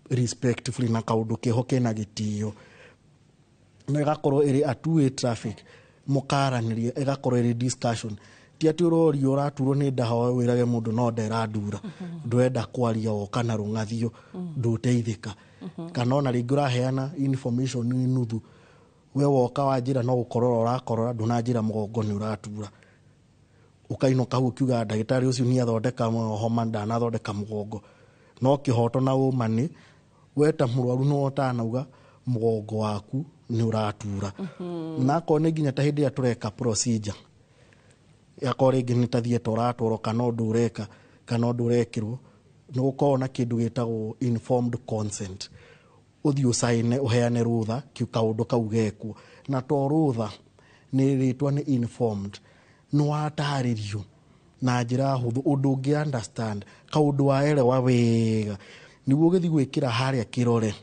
respectfully na kaũndũ keho kena gĩtĩo, na ĩgakorwo ĩrĩ a two way traffic, mũkaranĩria, ĩgakorwo ĩrĩ discussion, ti atĩ ũrorio ũraturwo nĩ ndaho wĩrage mũndũ no nderandura, ndũrenda kwaria, woka na rũng'athio, ndũteithĩka. Kana ona rĩngĩ ũraheana information nuthu, we woka wanjĩra no gũkorora ũrakorora, ndũnanjĩra mũgongo nĩ ũratura. Ũkainũka hau ũkiuga ndagĩtarĩ ũcio nĩ athondeka homa, ndanathondeka mũgongo. No kĩhoto na ũma nĩ we ta mũrwaru nĩwe ũtanauga mũgongo waku nĩ ũratura. Na akorwo nĩ nginya ta hĩndĩ ĩrĩa tũreka procedure, akorwo rĩngĩ nĩ ta theatre ũratwarwo kana ũndũ ũreka kana ũndũ ũrekĩrwo, nĩ gũkoragwo na kĩndũ gĩtagwo informed consent. Ũthiĩ ũcaine, ũheane rũtha kĩu kaũndũ kau gekwo. Na to rũtha, nĩ rĩtwa nĩ informed, nĩ watarĩrio na njĩra hũthũ ũndũ ũngĩ understand, kaũndũ waerewa wega, nĩguo ũgĩthiĩ gwĩkĩra harĩa kĩrore,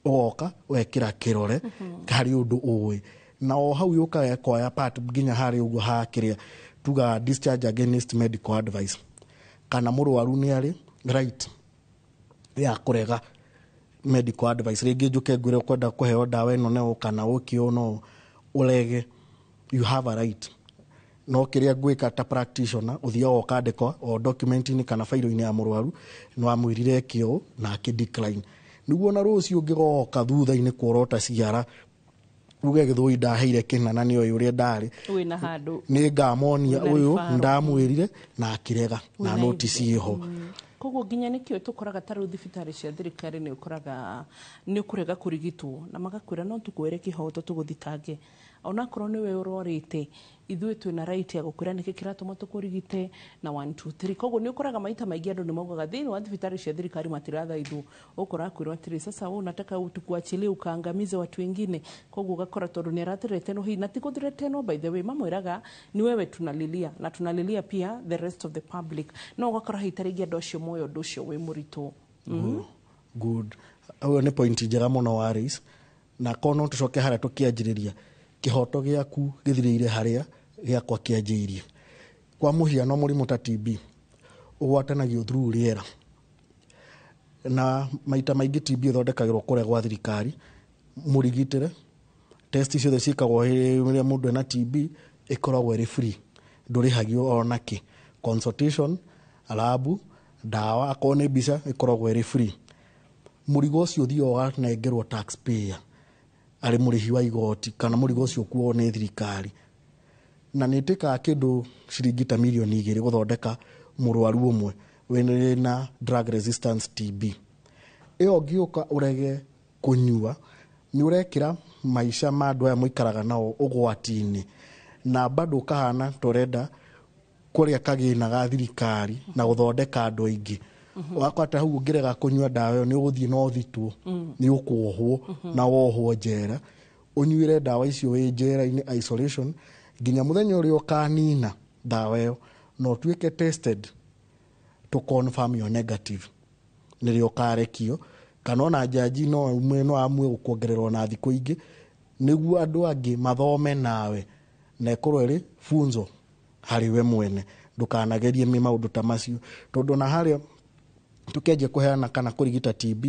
ũgoka wekĩra kĩrore harĩ ũndũ ũĩ. Na o hau yũkaga ĩkoya part nginya harĩa ũguo hakĩrĩa tuga discharge against medical advice, kana mũrwaru nĩ arĩ right ya kũrega medical advice. Rĩngĩ njũke ngwĩre ũkwenda kũheo ndawa ĩno na kana ũke ũũ no ũrege, you have a right. No kĩrĩa ngwĩka ta practitioner, ũthiaga ũkandĩka o document-inĩ kana failo-inĩ ya mũrwaru nĩ wamwĩrire eke ũũ na akĩ decline, nĩguo na rũciũ ũngĩgoka thutha-inĩ kworota ciara uge gĩthũi ndaheire kĩna na nĩoĩ ũrĩa ndarĩ, wĩna handũ nĩ ngamonia Wĩna ũyũ referral. Ndamwĩrire na akĩrega na Wĩna notice ĩho. Koguo nginya nĩkĩo tũkoraga ta rĩu thibitarĩ cia thirikari nĩ ũkoraga nĩ ũkũrega kũrigitwo na magakwĩra no tũkwĩre kĩhoto tũgũthitange, onakorwo nĩwe ũrwarĩte, ithuĩ twĩna right ya gũkwĩra nĩkĩ kĩratũma tũkũrigite na 1 2 3. Koguo nĩ ũkoraga maita maingĩ andũ nĩ maugaga thĩinĩ wa thibitarĩ cia thirikari matirathaithwo, ũkora kwĩrwo atĩrĩ, sasa wewe unataka tukuachilie ukaangamize watu wengine. Koguo ũgakora tondũ nĩ arathreatenwo hihi, na ti gũthreatenwo by the way, mamwĩraga ni wewe tunalilia na tunalilia pia the rest of the public, no ũgakora hihi tarĩngĩ andũ acio moyo ũndũ ũcio wĩ mũritũ. Good, ũyũ nĩ point njega mũno wa raise. Na korwo no tũcoke harĩa tũkĩanjĩrĩria, kĩhoto gĩaku gĩthirĩire harĩa gĩakwa kĩanjĩirie. Kwa mũhiano, mũrimũ ta TB ũgwatanagio through rĩera, na maita maingĩ TB ĩthondekagĩrwo kũrĩa gwa thirikari mũrigitĩre. Test ciothe ciĩkagwo rĩrĩa mũndũ ena TB ĩkoragwo ĩrĩ free, ndũrĩhagio ona kĩ. Consultation, lab, ndawa, akorwo nĩ mbica, ĩkoragwo ĩrĩ free. Mũrigo ũcio ũthiaga ũganengerwo taxpayer arĩ mũrĩhi wa igoti, kana mũrigo ũcio ũkuo nĩ thirikari, na nĩ ĩtĩkaga kĩndũ ciringi ta mirioni 2 gũthondeka mũrwaru ũmwe wĩna drug resistance TB. Ĩyo ũngĩũka ũrege kũnyua, nĩ ũrekĩra maica ma andũ aya mũikaraga nao ũgwati-inĩ, na bado ũkahana ta ũrenda kũrĩa kagĩna ga thirikari na gũthondeka andũ aingĩ. Wakwata hau ũngĩrega kũnyua ndawa ĩyo, nĩ ũgũthiĩ na ũthitwo, nĩ ũkuohwo, na wohwo njera, ũnyuĩre ndawa icio wĩ njera-inĩ isolation nginya mũthenya ũrĩa ũkanina ndawa ĩyo na ũtuĩke tested to confirm you're negative, nĩrĩo ũkarekio. Kana ona jaji no amue, no amue gũkuongererwo na thikũ ingĩ nĩguo andũ angĩ mathome nawe na ĩkorwo ĩrĩ funzo harĩ we mwene, ndũkanagerie mĩ maũndũ ta macio. Tondũ na harĩa tũkĩanjia kũheana kana kũrigita TB,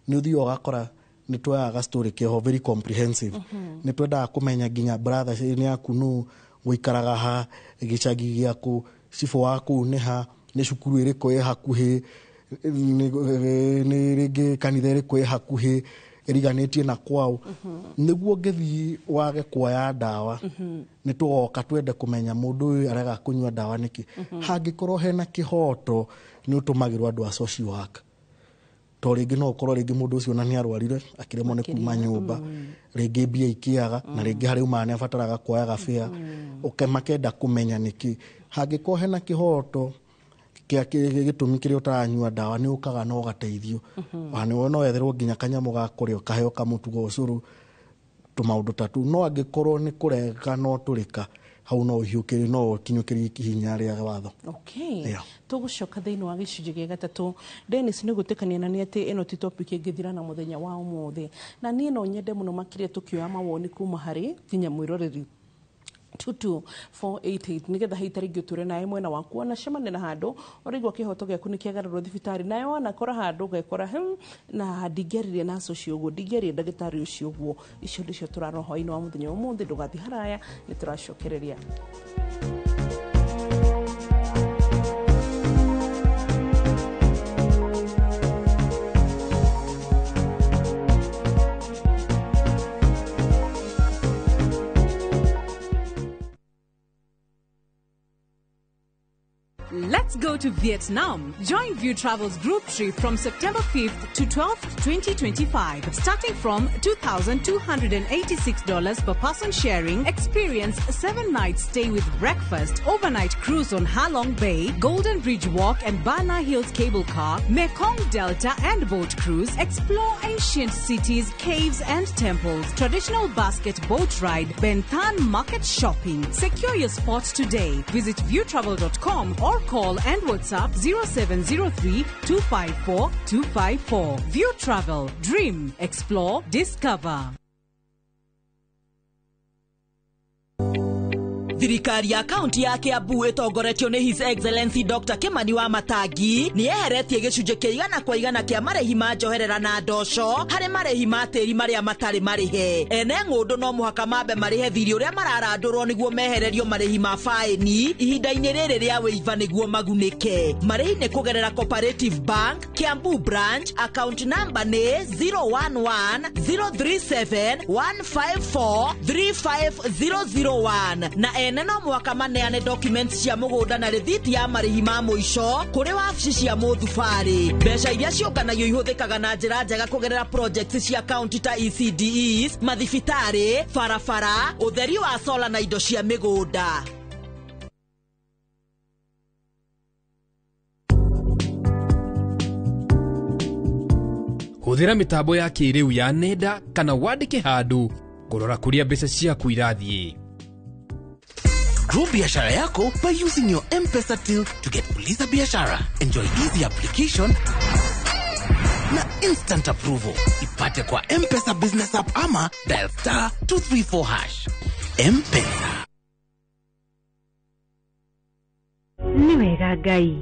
nĩ ũthiaga ũgakora nĩ tuoyaga story keho very comprehensive. Nĩ twendaga kũmenya nginya brother nĩ yaku nũ, gũikaraga ha, gĩcagi gĩaku, cibũ wa kũu nĩ ha, nĩ cukuru ĩrĩkũ ĩ hakuhĩ, nĩ rĩngĩ kanitha ĩrĩkũ ĩ hakuhĩ ĩriganĩtie na kwao, nĩguo ũngĩthiĩ wage kuoya ndawa, nĩ tũgoka twende kũmenya mũndũ ũyũ arega kũnyua ndawa nĩkĩ. Hangĩkorwo hena kĩhoto, nĩ ũtũmagĩrwo andũ a social work, to rĩngĩ no ũkorwo rĩngĩ mũndũ ũcio ona nĩ arwarire akĩremwo nĩ kuma nyũmba, rĩngĩ mbia ikĩaga, na rĩngĩ harĩa umaga nĩ abataraga kuoyaga bĩa ũke makenda kũmenya nĩkĩ. Hangĩkorwo hena kĩhoto kĩa gĩtũmi kĩrĩa ũtaranyua ndawa, nĩ ũkaga na ũgateithio. Ona no wetherwo nginya kanyamũ ga kũrĩa, ũkaheo kamũtu ga ũcũrũ, tũmaũndũ ta tũu. No angĩkorwo nĩ kũrega no tũrĩka hau, no ũhiũkĩrie, no ũkinyũkĩrie ihinya rĩa watho. Okay. Yeah. Tũgũcoka thĩinĩ wa gĩcunjĩ gĩa gatatũ. Dennis, nĩ gwĩtĩkania na nĩ atĩ ĩno ti topic ĩngĩthira na mũthenya wa ũmũthĩ, na niĩ no nyende mũno makĩria tũkĩoya mawoni kuma harĩ nginya mwĩroreri 22488, nigetha hihi tarĩngĩ ũtũre nawe mwena waku wanacemania na handũ ũraigua kĩhoto gĩaku nĩ kĩagarũrwo thibitarĩ, nawe wanakora handũ ũgekora, na ndingĩaririe na ũcio ũguo, ndingĩaririe ndagĩtarĩ ũcio ũguo." Icio nĩcio tũrarora hwaĩ-inĩ wa mũthenya wa ũmũthĩ. Ndũgathiĩ haraya, nĩ tũracokereria. Let's go to Vietnam. Join View Travel's group trip from September 5th to 12th, 2025. Starting from $2,286 per person sharing, experience 7-night stay with breakfast, overnight cruise on Halong Bay, Golden Bridge Walk and Bana Hills Cable Car, Mekong Delta and boat cruise, explore ancient cities, caves and temples, traditional basket boat ride, Ben Thanh market shopping. Secure your spot today. Visit viewtravel.com or call and WhatsApp 0703 254 254. View Travel. Dream, explore, discover. Thirikari ya kaunti ya Kiambu ĩtongoretio nĩ His Excellency Dr. Kimani wa Matangi nĩ yeheretie gĩcunjĩ kĩa 100% kĩa marĩhi ma njoherera na ndoco harĩ marĩhi ma tĩri marĩa matarĩ marĩhe. Ene ng'ũndũ no mũhaka mambe marĩhe thirĩ ũrĩa mararandũrwo nĩguo mehererio marĩhi ma faĩni ihinda-inĩ rĩrĩ rĩa wĩiva nĩguo magunĩke. Marĩhi nĩ kũgerera Cooperative Bank, Kiambu Branch, account number nĩ 011 037 154 35001 na ene no mwaka maneane documents cia mũgũnda na rĩthiti ya marĩhi ma mũico kũrĩ wabici cia mũthubarĩ. Mbeca iria ciũnganagio ihũthĩkaga na njĩra njega kũgerera projects cia county ta ECDEs, mathibitarĩ, barabara, ũtheri wa sola na indo cia mĩgũnda. Hũthĩra mĩtambo ya kĩrĩu ya nenda kana wandĩke handũ kũrora kũrĩa mbeca ciaku irathiĩ. Grow biashara yako by using your M-Pesa till to get Fuliza Biashara. Enjoy easy application na instant approval. Ipate kwa M-Pesa Business App ama dial star 234#. M-Pesa. Nĩ wega Ngai,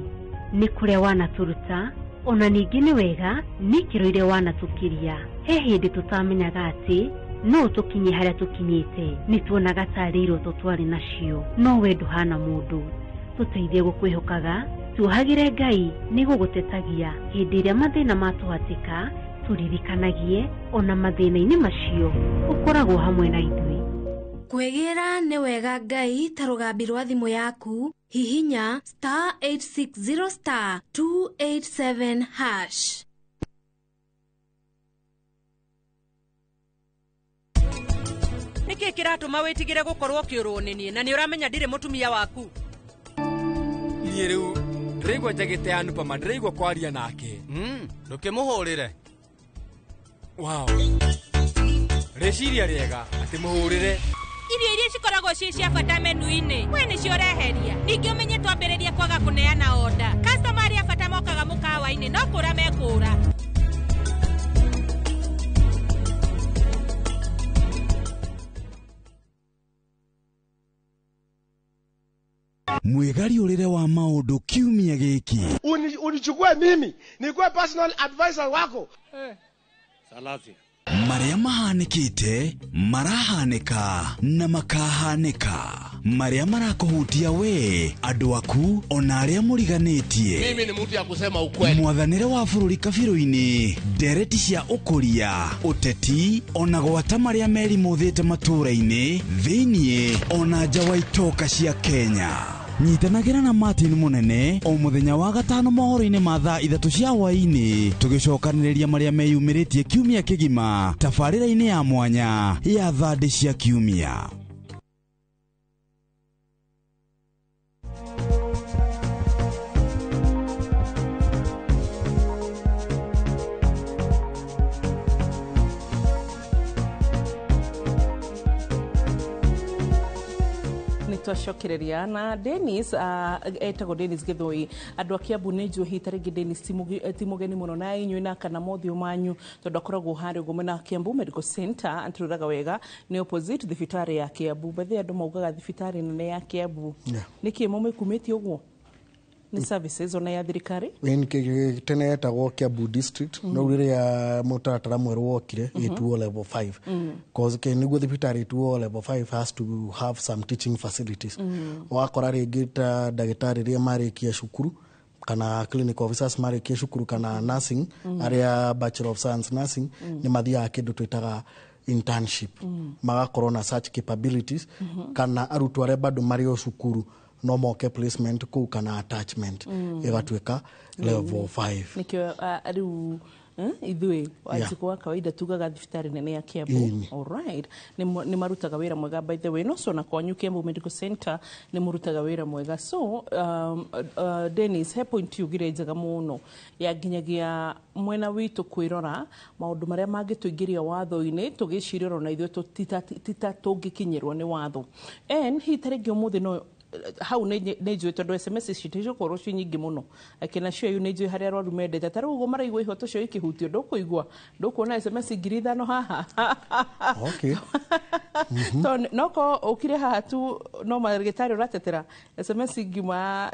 nĩ kũrĩa wanatũruta, ona ningĩ nĩ wega nĩ ikĩro iria wanatũkiria. He hĩndĩ tũtamenyaga atĩ no tũkinye harĩa tũkinyĩte, nĩ tuonaga tarĩ iroto twarĩ nacio, no we ndũhana mũndũ. Tũteithie gũkwĩhokaga, tuohagĩre Ngai nĩ gũgũtetagia hĩndĩ ĩrĩa mathĩna matũhatĩka, tũririkanagie ona mathĩna-inĩ macio ũkoragwo hamwe na ithuĩ. Kwĩgĩra nĩ wega Ngai ta rũgambi rwa thimũ yaku, hihinya star 860 star 287 hash. Nĩkĩ kĩratũma wĩtigĩre gũkorwo ũkĩũrwo nĩ niĩ na nĩ ũramenya ndirĩ mũtumia waku? Niĩ rĩu ndĩraigua njagĩte Anupama, ndĩraigua kwaria nake. Ndũkĩmũhũrĩre. Wow. Rĩciria rĩega atĩ mũhũrĩre. Irio iria cikoragwo ciĩ cia bata menu-inĩ, we nĩcio ũreheria. Ningĩ ũmenye twambĩrĩrie kwaga kũneana order. Customer arĩa bata mokaga mũkawa-inĩ no kũra mekũra. Mwĩgariũrĩre wa maũndũ kiumia gĩkĩ. Unichukue mimi nikuwe personal advisor wako. Salasia. Marĩa mahanĩkĩte, marahanĩka na makahanĩka. Marĩa marakũhutia we, andũ aku, ona arĩa mũriganĩtie. Mimi ni mtu ya kusema ukweli. Mwathanĩre wa bũrũri kabirũ-inĩ, ndereti cia ũkũria, ũteti, ona gwata marĩa merimũthĩte matũũra-inĩ, thĩiniĩ, ona nja wa itoka cia Kenya. Nyitanagĩra na Martin Mũnene o mũthenya wa gatano mohoro-inĩ ma thaa 3 cia hwaĩ-inĩ, tũgĩcokanĩrĩria marĩa meyumĩrĩtie kiumia kĩgima tabarĩra-inĩ ya mwanya ya thandĩ cia kiumia. Twacokereria na Dennis, etagwo Dennis Githui. Andũ a Kiambu nĩ njũĩ hihi ta rĩngĩ Dennis ti mũgeni mũno na inyuĩ na kana mothiũ manyu, tondũ akoragwo harĩa ũguo mwena wa Kiambu Medical Center, atũrũraga wega nĩ opposite thibitarĩ ya Kiambu. Bethe andũ maugaga thibitarĩ nene ya Kiambu. Nĩkĩ mũmĩkumĩtie ũguo? Nĩ services ona ya thirikari? Tene yetagwo Kiambu District, no rĩrĩa mũtaratara mwerũ wokire ĩtuo level 5. Cause nĩguo thibitarĩ ĩtuo level 5 has to have some teaching facilities. Wakora rĩngĩ ta ndagĩtarĩ rĩrĩa marĩkia cukuru kana clinical officers marĩkia cukuru kana nursing, arĩa Bachelor of Science Nursing, nĩ mathiaga kĩndũ twĩtaga internship. Magakorwo na such capabilities, kana arutwo arĩa bado marĩ o cukuru No moke placement kũu kana attachment, ĩgatuĩka level 5. Nĩkĩo rĩu ithuĩ wanjikũ wa kawaida tugaga thibitarĩ nene ya Kiambu. Alright, nĩ marutaga wĩra mwega, by the way. No so na kwanyu Kiambu Medical Center nĩ mũrutaga wĩra mwega. So Dennis, he point yugire njega mũno ya nginyagia mwena witũ kwĩrora maũndũ marĩa mangĩtũingĩria watho-inĩ, tũgĩciria ona ithuĩ tita tũngĩkinyĩrwo nĩ watho. And hihi ta rĩngĩ ũmũthĩ no hau nĩ njũĩ tondũ SMS citicokorwo ci nyingĩ mũno, akina cio nĩ njũĩ harĩa arwaru mendete ta rĩu ũguo maraigua ihoto cio ikĩhutio, ndũkũigua ndũkuona SMS 5,000 haha. Tondũ noko ũkire haha tu no marĩgĩtarĩ ũratetera SMS ngiuma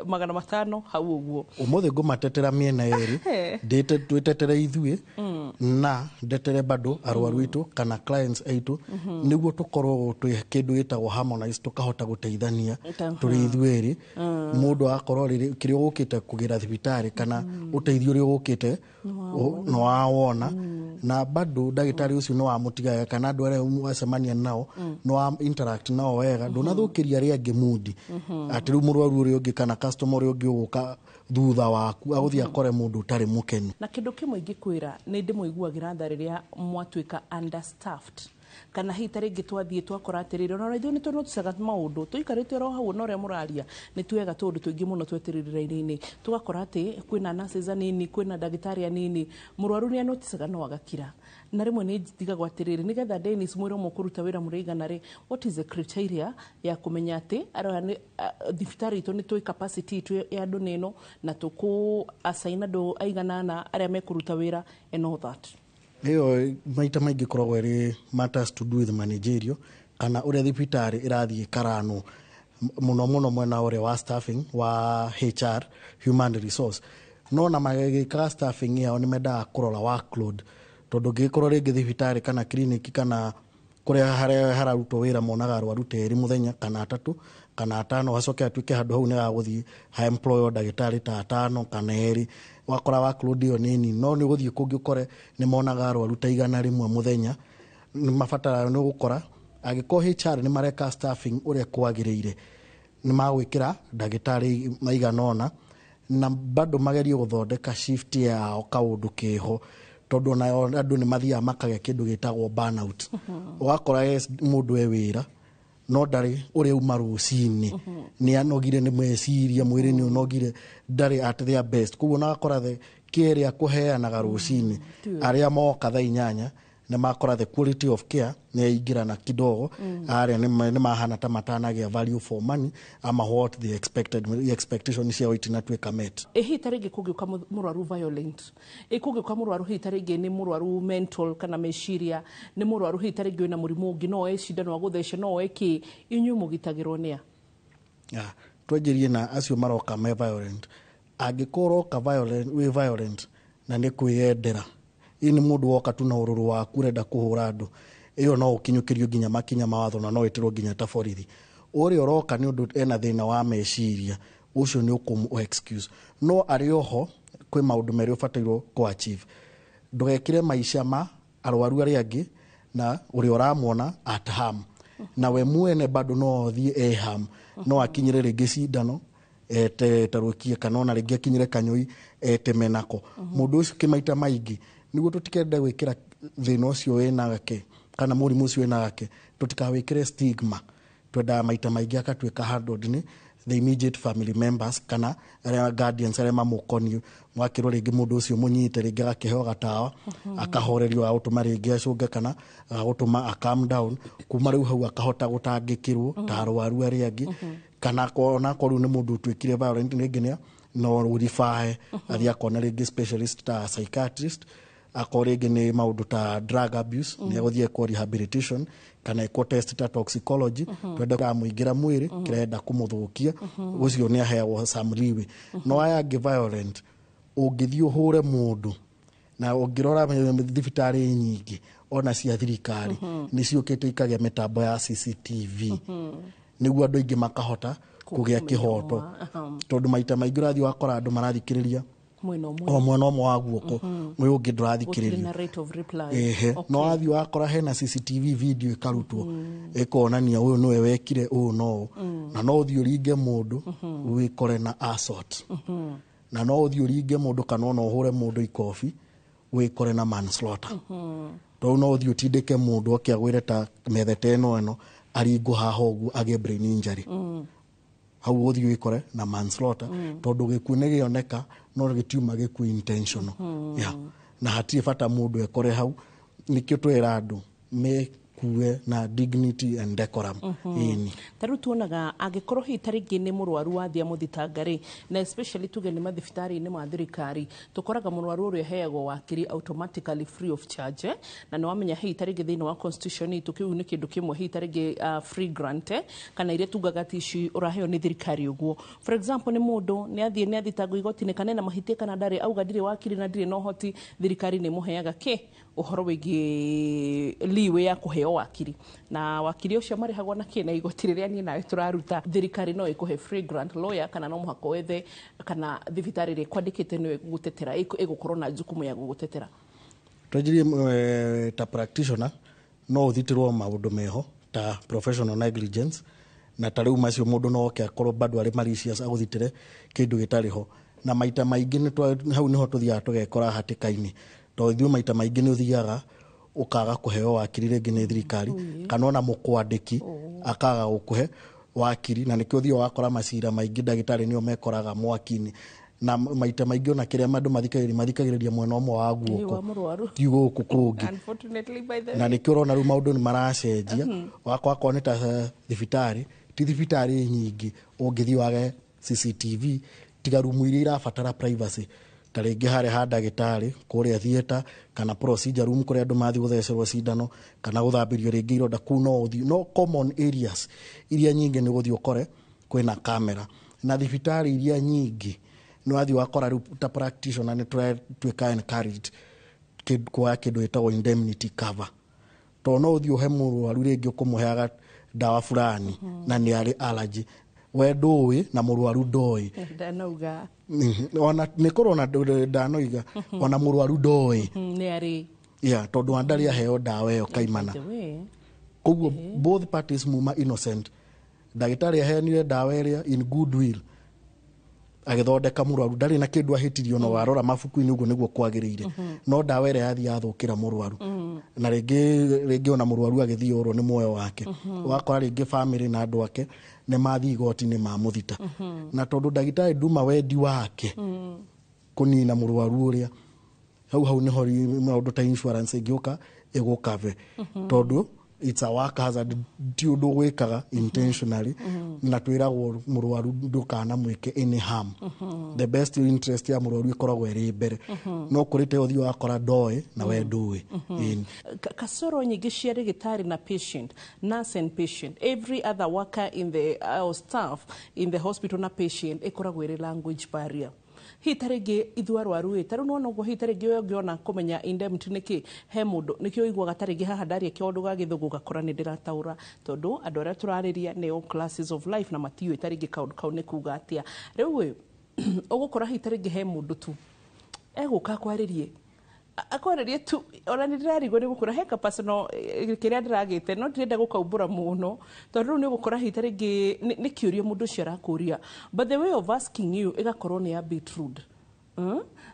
500 hau ũguo. Ũmũthĩ ngũmatetera mĩena yerĩ. Twĩtetere ithuĩ na ndetere bado arwaru aitũ kana clients aitũ, nĩguo tũkorwo twĩ kĩndũ gĩtagwo harmonize, tũkahota gũteithania tũrĩ ithuĩ erĩ. Mũndũ agakorwo rĩrĩ kĩrĩa ũgũkĩte kũgĩra thibitarĩ kana ũteithio ũrĩa ũgũkĩte nĩ wawona, na bado ndagĩtarĩ ũcio nĩ wamũtiga wega kana andũ arĩa wacemania nao nĩ wa interact nao wega, ndũnathũkĩria arĩa angĩ mundi, atĩ rĩu mũrwaru ũrĩa ũngĩ kana customer ũrĩa ũngĩ ũgũka thutha waku agũthiĩ akore mũndũ ũtarĩ mũkenu. Na kĩndũ kĩmwe ingĩkwĩra, nĩ ndĩmũiguagĩra tha rĩrĩa mwatuĩka understaffed, kana hihi ta rĩngĩ twathiĩ twakora atĩrĩrĩ, ona ithuĩ nĩ tũnoticaga maũndũ tũikarĩte oro hau, ona ũrĩa mũraria nĩ tuoyaga tũũndũ tũingĩ mũno twetererire raini-inĩ, tũgakora atĩ kwĩna nurses anini, kwĩna ndagĩtarĩ anini, mũrwaru nĩ anoticaga no agakira. Na rĩmwe nĩ ndigagwo atĩrĩrĩ, nĩgetha Dennis mwĩrĩ ũmwe kũruta wĩra mũrĩ igana rĩ, what is the criteria ya kũmenya atĩ arĩa nĩ thibitarĩ itũ nĩ tũĩ capacity itũ ya andũ nĩ ĩno na tũkũ assign andũ aigana ana arĩa mekũruta wĩra and all that? Ĩyo maita maingĩ ĩkoragwo ĩrĩ matters to do with managerial kana ũrĩa thibitarĩ ĩrathiĩ ĩkaranwo, mũno mũno mwena ũrĩa wa staffing wa HR, human resource. No na magĩkaga staffing yao nĩ mendaga kũrora workload, tondũ ngĩgĩkorwo rĩngĩ thibitarĩ kana clinic kana kũrĩa harĩa hararutwo wĩra monaga arwaru ta erĩ mũthenya kana atatũ kana atano, hacoke atuĩke handũ hau nĩ gagũthiĩ ha employ ndagĩtarĩ ta atano kana erĩ, wakora workload ĩyo nĩ nini. No nĩ ũgũthiĩ kũngĩ ũkore nĩ monaga arwaru ta 100 mũthenya, nĩ mabataraga nĩ gũkora angĩkorwo HR nĩ mareka staffing ũrĩa kwagĩrĩire, nĩ magwĩkĩra ndagĩtarĩ maigana ũna na bado magerie gũthondeka shift yao kaũndũ keho, tondũ onayo andũ nĩ mathiaga makagĩa kĩndũ gĩtagwo burnout. Ũgakora yes, mũndũ e wĩra no ndarĩ ũrĩa uma rũcinĩ nĩ anogire nĩ meciria, mwĩrĩ nĩ ũnogire, ndarĩ at their best. Koguo nagakora the care ĩrĩa kũheanaga rũcinĩ, arĩa moka thaa 8 nĩ makora the quality of care nĩ yaingĩrana kidogo. Arĩa nĩ mahana ta matanagĩa value for money ama what they expected, expectation ciao itinatuĩka met. Ĩ hihi ta rĩngĩ kũngĩũka mũrwaru violent, ĩ kũngĩũka mũrwaru hihi ta rĩngĩ nĩ mũrwaru mental kana meciria, nĩ mũrwaru hihi ta rĩngĩ wĩna mũrimũ ũngĩ, no oe cindano agũthece, no oe kĩ, inyuĩ mũgitagĩrwo nĩa? Ah, twanjĩrie na acio maroka me violent. Angĩkorwo ũroka violent, wĩ violent na nĩ kwĩyendera, ĩ nĩ mũndũ woka tu na ũrũrũ waku ũrenda kũhũra andũ, ĩyo no ũkinyũkĩrio nginya makinya ma watho na no ĩtĩrwo nginya ta borithi. Ũrĩa ũroka nĩ ũndũ ena thĩna wa meciria, ũcio nĩ ũkũmũ excuse. No arĩ oho kwĩ maũndũ merĩ ũbatairwo kũ achieve: ndũgekĩre maica ma arwaru arĩa angĩ na ũrĩa ũramwona at harm, na we mwene bado no ũthiĩ e harm, no akinyĩre rĩngĩ cindano etarũkie kana ona rĩngĩ akinyĩre kanyũi eteme nako mũndũ ũcio. Kĩmaita maingĩ nĩguo tũtikende gwĩkĩra thĩna ũcio wĩnake kana mũrimũ ũcio wĩnake, tũtikawĩkĩre stigma, twendaga maita maingĩ akatuĩka handled nĩ the immediate family members kana arĩa guardians arĩa mamũkoniĩ. Mwakĩrwo rĩngĩ mũndũ ũcio mũnyite rĩngĩ agakĩheo gatawa, akahorerio, agũtũma rĩngĩ acũnge kana agũtũma a calm down, kuma rĩu hau akahota gũtangĩkĩrwo ta arwaru arĩa angĩ. Kana onakorwo rĩu nĩ mũndũ ũtuĩkire violent rĩngĩ nĩ no ũribae athiĩ akona rĩngĩ specialist ta psychiatrist, akorwo rĩngĩ nĩ maũndũ ta drug abuse, nĩ agũthiĩ ekwo rehabilitation kana ekwo test ta toxicology, twende amũingĩra mwĩrĩ kĩrenda kũmũthũkia, ũcio nĩ aheagwo some leeway. No aya angĩ violent, ũngĩthiĩ ũhũre mũndũ, na ũngĩrora thibitarĩ nyingĩ ona cia thirikari nĩ ciũkĩte ikagĩa mĩtambo ya CCTV nĩguo andũ aingĩ makahota kũgĩa kĩhoto, tondũ maita maingĩ ũrathiĩ wakora andũ marathikĩrĩria. Mwena ũmwe. O mwena ũmwe wa guoko, ũyũ ũngĩ Gũtirĩ ndũrathikĩrĩrio. Na rate of reply. Ehe. No wathiĩ wakora hena CCTV video ĩkarutwo ĩkonania ũyũ nĩwe wekire ũũ no ũũ. Na no ũthiĩ ũringe mũndũ wĩkore na assault, na no ũthiĩ ũringe mũndũ kana ona ũhũre mũndũ ikobi wĩkore na manslaughter, tondũ no ũthiĩ ũtindĩke mũndũ oke agwĩre ta methete ĩno aringwo haha ũguo agĩe brain injury. Hau ũthiĩ wĩkore na manslaughter, tondũ gĩkuũ nĩ gĩoneka no gĩtiuma gĩkuũ intentional. Yeah. Na hatirĩ bata mũndũ ekore hau. Nĩkĩo twĩra andũ mekue na dignity and decorum. Ĩni. Ta rĩu tuonaga angĩkorwo hihi ta rĩngĩ nĩ mũrwaru wathiĩ amũthitanga rĩ, na especially tuge nĩ mathibitarĩ-inĩ ma thirikari, tũkoraga mũrwaru ũrĩa ũheagwo wakiri automatically free of charge, eh? Na nĩ wamenya hihi ta rĩngĩ thĩinĩ wa constitution itũ kĩu nĩ kĩndũ kĩmwe, hihi ta rĩngĩ free grant, eh? Kana iria tugaga ti ici ũraheo nĩ thirikari ũguo. For example, nĩ mũndũ nĩ athiĩ nĩ athitangwo igoti-inĩ, kana ena mahĩtia kana ndarĩ, auga ndirĩ wakiri na ndirĩ na ũhoti, thirikari nĩ ĩmũheaga kĩ ũhoro wĩgiĩ leeway ya kũheo wakiri, na wakiri ũcio marĩhagwo na kĩ? Na igoti rĩrĩa niĩ nawe tũraruta. Thirikari no ĩkũhe free grant lawyer, kana no mũhaka wethe, kana thibitarĩ ĩrĩa ĩkwandĩkĩte nĩyo ĩgũgũtetera, ĩgũkorwo na jukumu ya gũgũtetera? Twanjirie ta practitioner no ũthitĩrwo maũndũ meho ta professional negligence, na ta rĩu macio mũndũ no oke akorwo bado arĩ malicious agũthitĩre kĩndũ gĩtarĩ ho. Na maita maingĩ hau nĩho tũthiaga tũgekora hatĩka-inĩ, tondũ ithuĩ maita maingĩ nĩ ũthiaga ũkaga kũheo wakiri rĩngĩ nĩ thirikari, kana ona mũkwandĩki akaga gũkũhe wakiri. Na nĩkĩo ũthiaga wakora macira maingĩ ndagĩtarĩ nĩo mekoraga mwaki-inĩ, na maita maingĩ ona kĩrĩa andũ mathikagĩrĩria mwena ũmwe wa guoko, wa mũrwaru. Ti gũkũ kũngĩ. Unfortunately, by the Na way. nĩkĩo ũrona rĩu maũndũ nĩ maracenjia. Wakwa akorwo nĩ ta thibitarĩ, ti thibitarĩ nyingĩ ũngĩthiĩ wage CCTV, tiga rumu iria irabatara privacy, ta rĩngĩ harĩa ha ndagĩtarĩ kũrĩa theatre, kana procedure room kũrĩa andũ mathiĩ gũthecerwo cindano kana gũthambĩrio rĩngĩ ironda, kũu no ũthiĩ. No common areas iria nyingĩ nĩ ũgũthiĩ ũkore kwĩna kamera. Na thibitarĩ iria nyingĩ nĩ wathiĩ wakora rĩu ta practitioner nĩ tũratuĩka encouraged kuoya kĩndũ gĩtagwo indemnity cover, tondũ no ũthiĩ ũhe mũrwaru rĩngĩ ũkũmũheaga ndawa fulani na nĩ arĩ allergy, we ndũĩ na mũrwaru ndoĩ. Ndanauga. Ona nĩ kũrwo na ndanoiga ona mũrwaru ndoĩ. Nĩ arĩ. Yeah, tondũ wa ndarĩ aheo ndawa ĩyo kaimana. The way. Koguo both parties muma innocent. Ndagĩtarĩ aheanire ndawa ĩrĩa in good will agĩthondeka mũrwaru, ndarĩ na kĩndũ ahĩtirio, no warora mabuku-inĩ ũguo nĩguo kwagĩrĩire, no ndawa ĩrĩa yathiĩ yathũkĩra mũrwaru, na rĩngĩ ona mũrwaru agĩthiĩ orwo nĩ muoyo wake. Ũgakora rĩngĩ family na andũ ake nĩ mathiĩ igoti-inĩ mamũthita, na tondũ ndagĩtarĩ nduma wendi wake kũnina mũrwaru ũrĩa, hau nĩho maũndũ ta insurance ĩngĩũka ĩgũkave, tondũ it's a work hazard, ti ũndũ gwĩkaga intentionally. Na twĩragwo mũrwaru ndũkanamwĩke any harm. The best interest ya mũrwaru ĩkoragwo ĩrĩ mbere. No kũrĩ ta ũthiĩ wakora ndoĩ na we ndũĩ. Ĩni. Kasoro nyingĩ cia rĩgĩtarĩ na patient, nurse and patient, every other worker in the staff in the hospital na patient, ĩkoragwo ĩrĩ language barrier. Hihi ta rĩngĩ ithuĩ arwaru ĩ, ta rĩu nĩwona ũguo, hihi ta rĩngĩ we ũngĩona kũmenya indemnity nĩkĩ he mũndũ, nĩkĩo ũiguaga ta rĩngĩ haha ndaria kĩũndũ ga gĩthũngũ ũgakora nĩ ndĩrataũra, tondũ andũ arĩa tũrarĩria nĩo classes of life na matiũĩ ta rĩngĩ kaũndũ kau nĩ kuga atĩa. Rĩu ĩ, ũgũkora hihi ta rĩngĩ he mũndũ tu egũka akwarĩrie tu, ona nĩ ndĩrarigwo nĩ gũkora he ka personal kĩrĩa ndĩragĩte, no ndirenda gũkaumbũra mũno, tondũ rĩu nĩ ũgũkora hihi ta rĩngĩ nĩ kĩũria mũndũ ũcio arakũria, but the way of asking you ĩgakorwo nĩ a bit rude.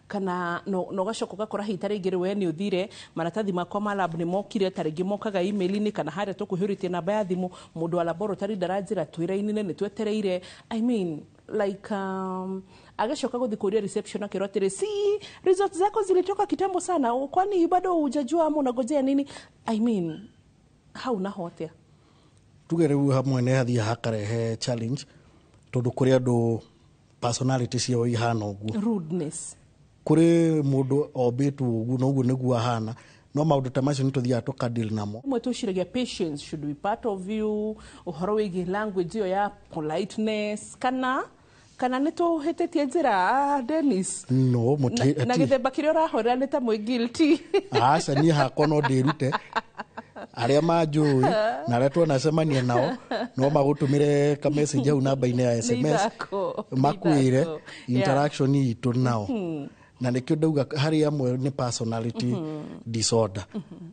Kana no ũgacoka ũgakora hihi ta rĩngĩ rĩu we nĩ ũthire maratathi makwa ma lab nĩ mokire, ta rĩngĩ mokaga email-inĩ kana harĩa tũkũihũrĩtie namba ya thimũ, mũndũ wa laboratory ndaranjĩra twĩra-inĩ nĩ twetereire. I mean, like, agĩcoka gũthiĩ kũria reception akĩrwo atĩrĩ, si results zako zilitoka kitambo sana, kwani bado hujajua ama unagojea nini? I mean, hau naho atĩa? Tuge rĩu hamwe nĩ hathiaga hakarehe challenge, tondũ kũrĩ andũ personality ciao ihana ũguo. Rudeness. Kũrĩ mũndũ ombĩtwo ũguo na ũguo nĩguo ahana, no maũndũ ta macio nĩ tũthiaga tũkadeal namo. Rĩmwe twĩciragia patience should be part of you, ũhoro wĩgiĩ language ĩyo ya politeness, kana nĩ tũhĩtĩtie njĩra, Dennis? No. Na gĩthemba kĩrĩa ũrahũrĩra nĩ ta mwĩ guilty. Aca, niĩ hakwa no ndĩrute. Arĩa manjũĩ na arĩa twanacemania nao no magũtũmĩre ka message hau namba-inĩ ya SMS makwĩre interaction itũ nao. Na nĩkĩo ndauga harĩ amwe nĩ personality disorder,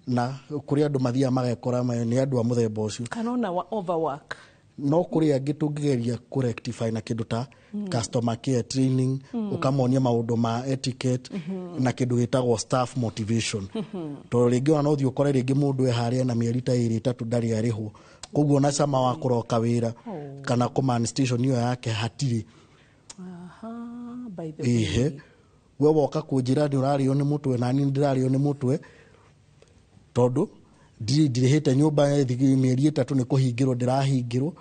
na kũrĩ andũ mathiaga magekora nĩ andũ a mũthemba ũcio kana ona wa overwork. No kũrĩ angĩ tũngĩgeria kũ rectify na kĩndũ ta customer care training, ũkamonia maũndũ ma etiquette na kĩndũ gĩtagwo staff motivation. Tondũ rĩngĩ ona no ũthiĩ ũkore rĩngĩ mũndũ e harĩa na mĩeri ta ĩrĩ ĩtatũ ndarĩ arĩhwo, koguo ona cama wa kũroka wĩra kana command station ĩyo yake hatirĩ. By the way, Ĩhe, we woka kũnjĩra nĩ ũrarĩo nĩ mũtwe na niĩ ndĩrarĩo nĩ mũtwe tondũ ndirĩhĩte nyũmba mĩeri ĩtatũ nĩ kũhingĩrwo ndĩrahingĩrwo.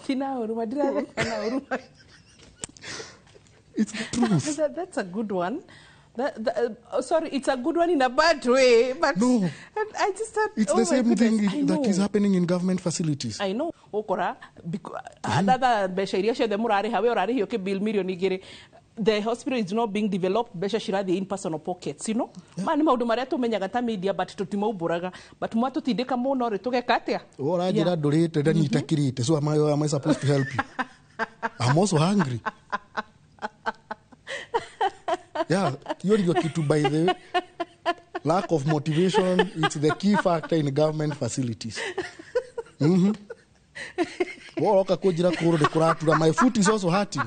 Tina huruma, ndiratheka na huruma. It's the truth. That's a good one. Sorry, it's a good one in a bad way, but no. I just thought, it's oh the same thing that is happening in government facilities. I know. Ukora another mbeca iria ciothe mũrarĩha, we ũrarĩhio kĩ bill milioni igĩrĩ. The hospital is not being developed, mbeca cirathiĩ in personal pockets, you know. Ma nĩ maũndũ marĩa tũmenyaga ta media, but tũtimaumbũraga, but mwatũtindĩka mũno rĩ, tũgeka atĩa? Ũranjĩra ndũrĩte na niĩ itakĩrĩte, so am I supposed to help you? I'm also hungry. Yeah, hiyo ndio kitu, by the way. Lack of motivation, it's the key factor in government facilities. Woroka kũnjĩra kũgũrũ nĩ kũratura, my foot is also hurting.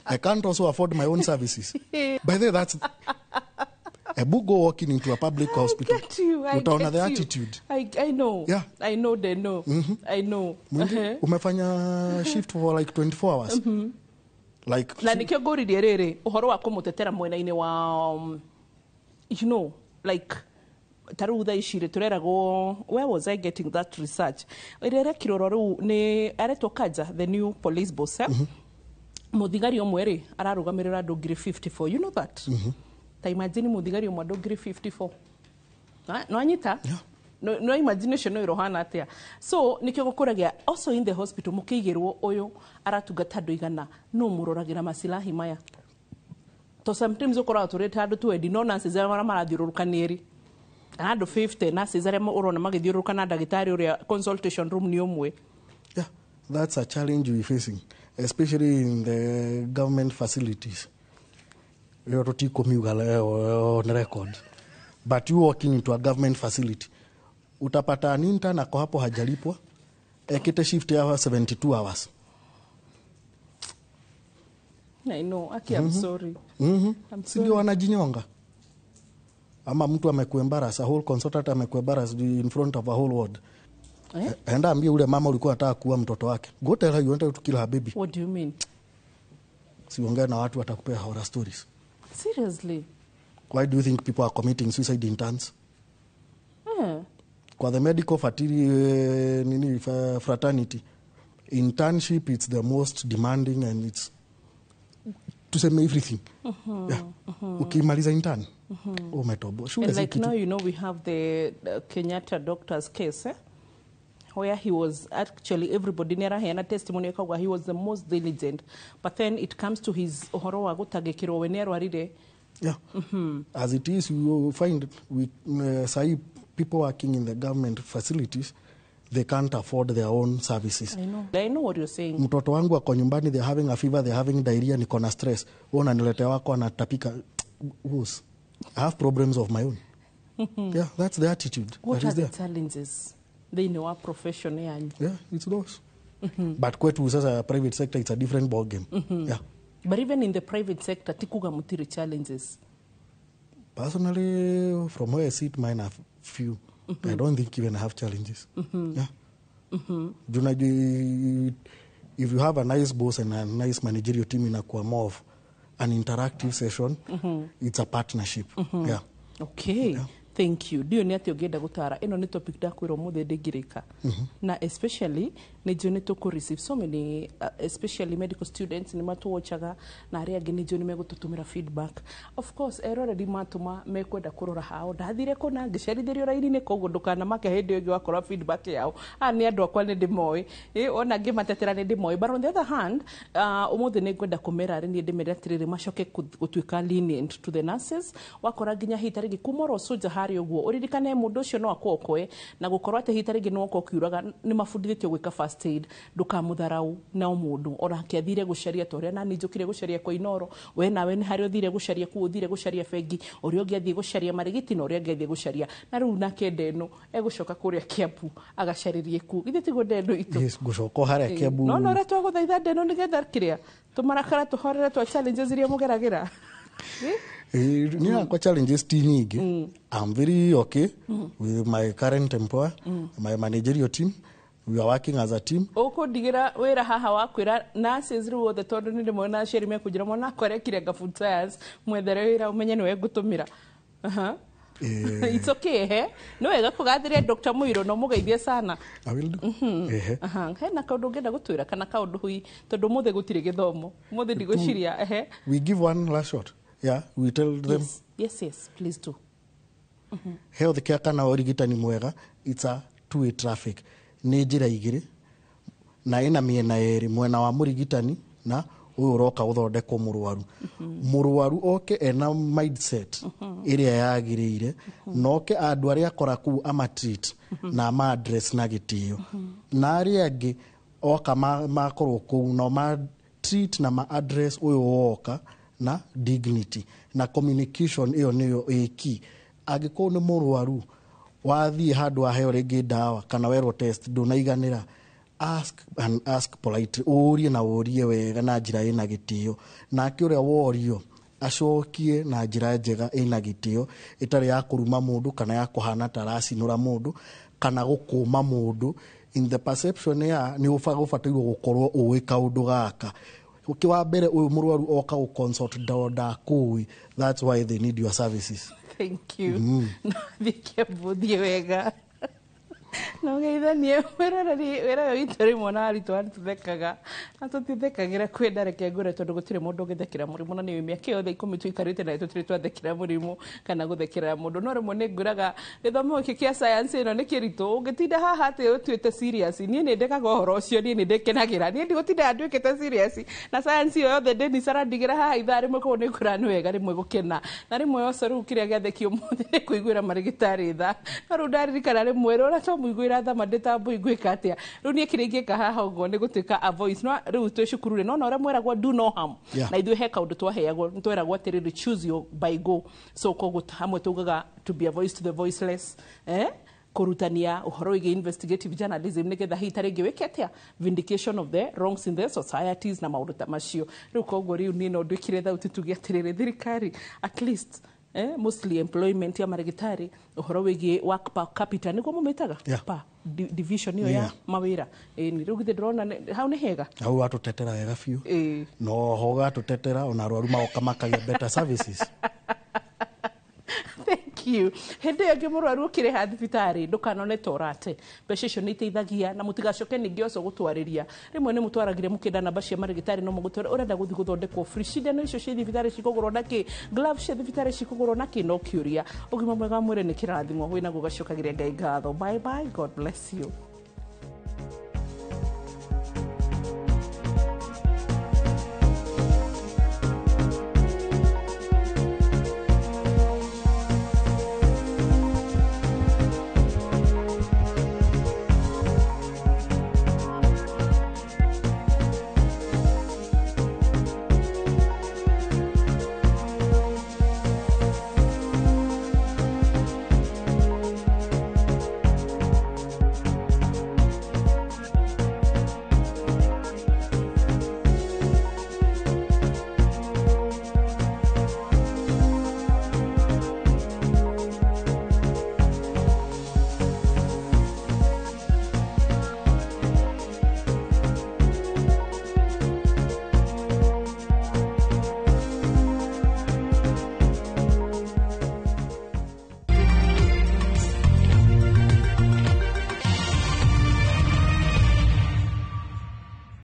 I can't also afford my own services. By the way, that's a book go walking into a public hospital. I get you. I Utaona get the you. attitude. I know. Yeah. I know they know. I know. Mwingine, umefanya shift for like 24 hours. Like Na nikio ngũririe rĩrĩ ũhoro wa kũmũtetera mwena-inĩ wa you know, like ta rĩu thaa ici rĩ tũreragwo, where was I getting that research ĩrĩa ĩrekirwo rĩu nĩ aretwo Kanja, the new police boss, eh? Mũthigari ũmwe rĩ ararũgamĩrĩra andũ 54,000, you know that? Ta imagine mũthigari ũmwe andũ 54,000. No anyita? No imagination no irohana atia. So nikio gũkũragia also in the hospital mũkĩigĩrwo ũyũ aratungata andũ igana no mũroragĩra masilahi maya. To sometimes ũkoraga tũrĩte andũ twendi no nurses arĩa marathiũrũrũka nĩ erĩ. Kana andũ 50 nurses arĩa ũrona magĩthiũrũrũka na ndagĩtarĩ ũrĩa consultation room nĩ ũmwe. Yeah, that's a challenge we're facing, especially in the government facilities. Ĩyo tũtikũmiuga on record. But you walking into a government facility, utapata an intern ako hapo hajalipwa, ekite shift ya 72 hours. I know, Aki, I'm sorry. I'm Si ndio wanajinyonga? Ama mtu amekuembarrass, a whole consultant amekuembarrass in front of a whole ward. Eh? Enda ambie ule mama ulikuwa unataka kuua mtoto wake. Go tell her you wanted to kill her baby. What do you mean? Siongee na watu watakupea horror stories. Seriously? Why do you think people are committing suicide in turns? Kwa the medical fraternity, internship it's the most demanding and it's tuseme everything. Yeah. Ukimaliza intern, umetoboa. Shule And si like kitu. now, you know, we have the Kenyatta doctor's case, eh? Where he was actually, everybody nĩaraheana testimony akauga he was the most diligent, but then it comes to his ũhoro wa gũtangĩkĩrwo we nĩarwarire. Yeah. As it is, you will find we sahi people working in the government facilities, they can't afford their own services. I know. I know what you're saying. Mtoto wangu ako nyumbani, they're having a fever, they're having diarrhea, niko na stress. Wewe unaniletea wako anatapika. Whose? I have problems of my own. Yeah, that's the attitude. What that are is the there. challenges thĩinĩ wa profession yanyu? Yeah, it's those. But kwetu sasa private sector, it's a different ball game. Yeah. But even in the private sector, tikuga mutiri challenges. Personally, from where I sit, mine are few. I don't think even I have challenges. Yeah. If you have a nice boss and a nice managerial team inakuwa more of an interactive session. It's a partnership. Yeah. Okay. Yeah. Thank you. Ndiũ nĩ atĩ ũngĩenda gũtara ĩno nĩ topic ndakwĩra ũmũthĩ ndĩngĩrĩka. Na especially nĩ njũĩ nĩ tũkũ receive so many especially medical students nĩ matũwatchaga na arĩa angĩ nĩ njũĩ nĩ megũtũtũmĩra feedback. Of course eroreri matũma mekwenda kũrora hao ndathire kũna ngĩcerithĩrio raini-inĩ koguo ndũkanamake hĩndĩ ĩyo ĩngĩ wakora feedback yao. Aya nĩ andũ akwa nĩ ndĩmoĩ, ona ngĩmatetera nĩ ndĩmoĩ. But on the other hand, ũmũthĩ nĩ ngwenda kũmera arĩ niĩ ndĩmere atĩrĩrĩ macoke gũtuĩka lenient to the nurses. Wakora nginya hihi ta rĩngĩ kuma oro soja harĩa harĩa ũguo ũririkane mũndũ ũcio no akwokoe na gũkorwo atĩ hihi ta rĩngĩ nĩ woka ũkiuraga nĩ mabundithĩtio gwĩka first aid. Ndũkamũtharau na o mũndũ onake athire gũcaria ta ũrĩa nani njũkire gũcaria kwa Inoro, we nawe nĩ harĩa ũthire gũcaria kũu, ũthire gũcaria bengi, ũrĩa ũngĩ athiĩ gũcaria marigiti na ũrĩa ũngĩ athiĩ gũcaria na rĩu nake Ndeno egũcoka kũrĩa Kiambu agacarĩrie kuo. Githĩ tiguo, Ndeno itũ? Yes, ngũcoka o harĩa Kiambu. No na ũrĩa twagũthaitha, Ndeno, nĩgetha kĩrĩa tũmarakara tũhorere twa challenges iria mũgeragĩra. Niĩ yakwa challenges ti nyingĩ. I'm very okay with my current employer, my managerial team. We are working as a team. Ũkũndigĩra wĩra haha wa kwĩra nurses rĩu othe, tondũ nĩ rĩmwe na aciari mekũnjĩra mwana akwa arekire nga food science, mwethere wĩra ũmenye nĩwe ngũtũmĩra. Aha. It's okay, he nĩ wega kũgathĩria Dr. Mũirũ na ũmũgeithie sana. I will do. Ehe. Aha. Hena kaũndũ ũngĩenda gũtwĩra kana kaũndũ hui, tondũ ũmũthĩ gũtirĩ gĩthomo ũmũthĩ ndigwĩciria, ehe. We give one last shot, yeah, we tell them. Yes, please do. Health care kana ũrigitani mwega, it's a two way traffic, nĩ njĩra igĩrĩ na ĩna mĩena yerĩ, mwena wa mũrigitani na ũyũ ũroka gũthondekwo, mũrwaru. Mũrwaru oke ena mindset ĩrĩa yagĩrĩire, na oke andũ arĩa akora kũu amatreat na ama address na gĩtĩo, na arĩa angĩ oka makorwo kũu no ma treat na ma address ũyũ woka na dignity na communication. Ĩyo nĩyo ĩ key. Angĩkorwo nĩ mũrwaru wathiĩ handũ aheo rĩngĩ ndawa kana werwo test ndũnaiganĩra, ask and ask politely, ũrie na ũrie wega na njĩra ĩna gĩtĩo, nake ũrĩa worio acokie na njĩra njega ĩna gĩtĩo, ĩtarĩ ya kũruma mũndũ kana ya kũhana ta aracinũra mũndũ kana gũkũma mũndũ in the perception ya nĩ ũbatairwo gũkorwo ũĩ kaũndũ gaka. Ũkĩ wa mbere ũyũ mũrwaru oka gũ consult ndakũĩ. That's why they need your services. Thank you. No thiĩ Kiambu, thiĩ wega na ũgeithanie mwĩroreri. Wĩra ũyũ witũ rĩmwe na arutwo tũthekaga na tũtithekagĩra kwenda, reke ngwĩre, tondũ gũtirĩ mũndũ ũngĩthekera mũrimũ, na nĩ mĩaka yothe 10 tũikarĩte naye tũtirĩ twathekera mũrimũ kana gũthekerera mũndũ. No rĩmwe nĩ ngwĩraga gĩthomo gĩkĩ kĩa science ĩno nĩ kĩritũ, ũngĩtinda haha atĩ ũtuĩte serious. Niĩ nĩ ndekaga ũhoro ũcio, niĩ nĩ ndĩkenagĩra, niĩ ndigũtinda nduĩkĩte serious na science ĩyo yothe. Denis arandigĩra haha ithaa rĩmwe, koguo nĩ ngwĩra nĩ wega rĩmwe gũkena na rĩmwe oco. Rĩu kĩrĩa gĩathekio ũmũthĩ nĩ kũiguĩra marĩgĩtarĩ tha, no rĩu ndaririkana rĩmwe rĩu ũrĩa twamũiguĩra tha ma ndĩtambũi ngwĩka atĩa. Rĩu niĩ kĩrĩa ingĩka haha ũguo nĩ gũtuĩka a voice, no rĩu twĩ cukuru rĩ, nona ũrĩa mweragwo do no harm. Na ithuĩ he kaũndũ twaheagwo, tweragwo atĩrĩrĩ, choose your by go. So koguo hamwe tugaga to be a voice to the voiceless, kũrutania ũhoro wĩgiĩ investigative journalism, nĩgetha hihi ta rĩngĩ wĩke atĩa vindication of the wrongs in the societies na maũndũ ta macio. Rĩu koguo rĩu niĩ no ndwĩkire thauti tuge atĩrĩrĩ, thirikari at least, mostly employment ya marĩgĩtarĩ, ũhoro wĩgiĩ work per capita nĩguo mũmĩtaga pa division ĩyo ya mawĩra. Ĩni rĩu githĩ ndĩrona hau nĩ hega. Hau watũtetera wega biũ. No ho gatũtetera ona arwaru magoka makagĩa better services. Thank you. Hĩndĩ ĩyo ĩngĩ mũrwaru ũkĩrĩha thibitarĩ, ndũkanone ta ũrate mbeca icio, nĩ iteithagia na mũtigacoke ningĩ oco gũtwarĩria. Rĩmwe nĩ mũtwaragire mũkĩenda namba cia marĩgĩtarĩ, no mũgũtwara ũrenda gũthiĩ gũthondekwo free. Cindano icio cia thibitarĩ cikũgũrwo na kĩ? Gloves cia thibitarĩ cikũgũrwo na kĩ? No kĩũria. Ũgima mwega wa mwĩrĩ nĩ kĩrathimo, wĩnaguo gacokagĩria Ngai ngatho. Bye bye, God bless you.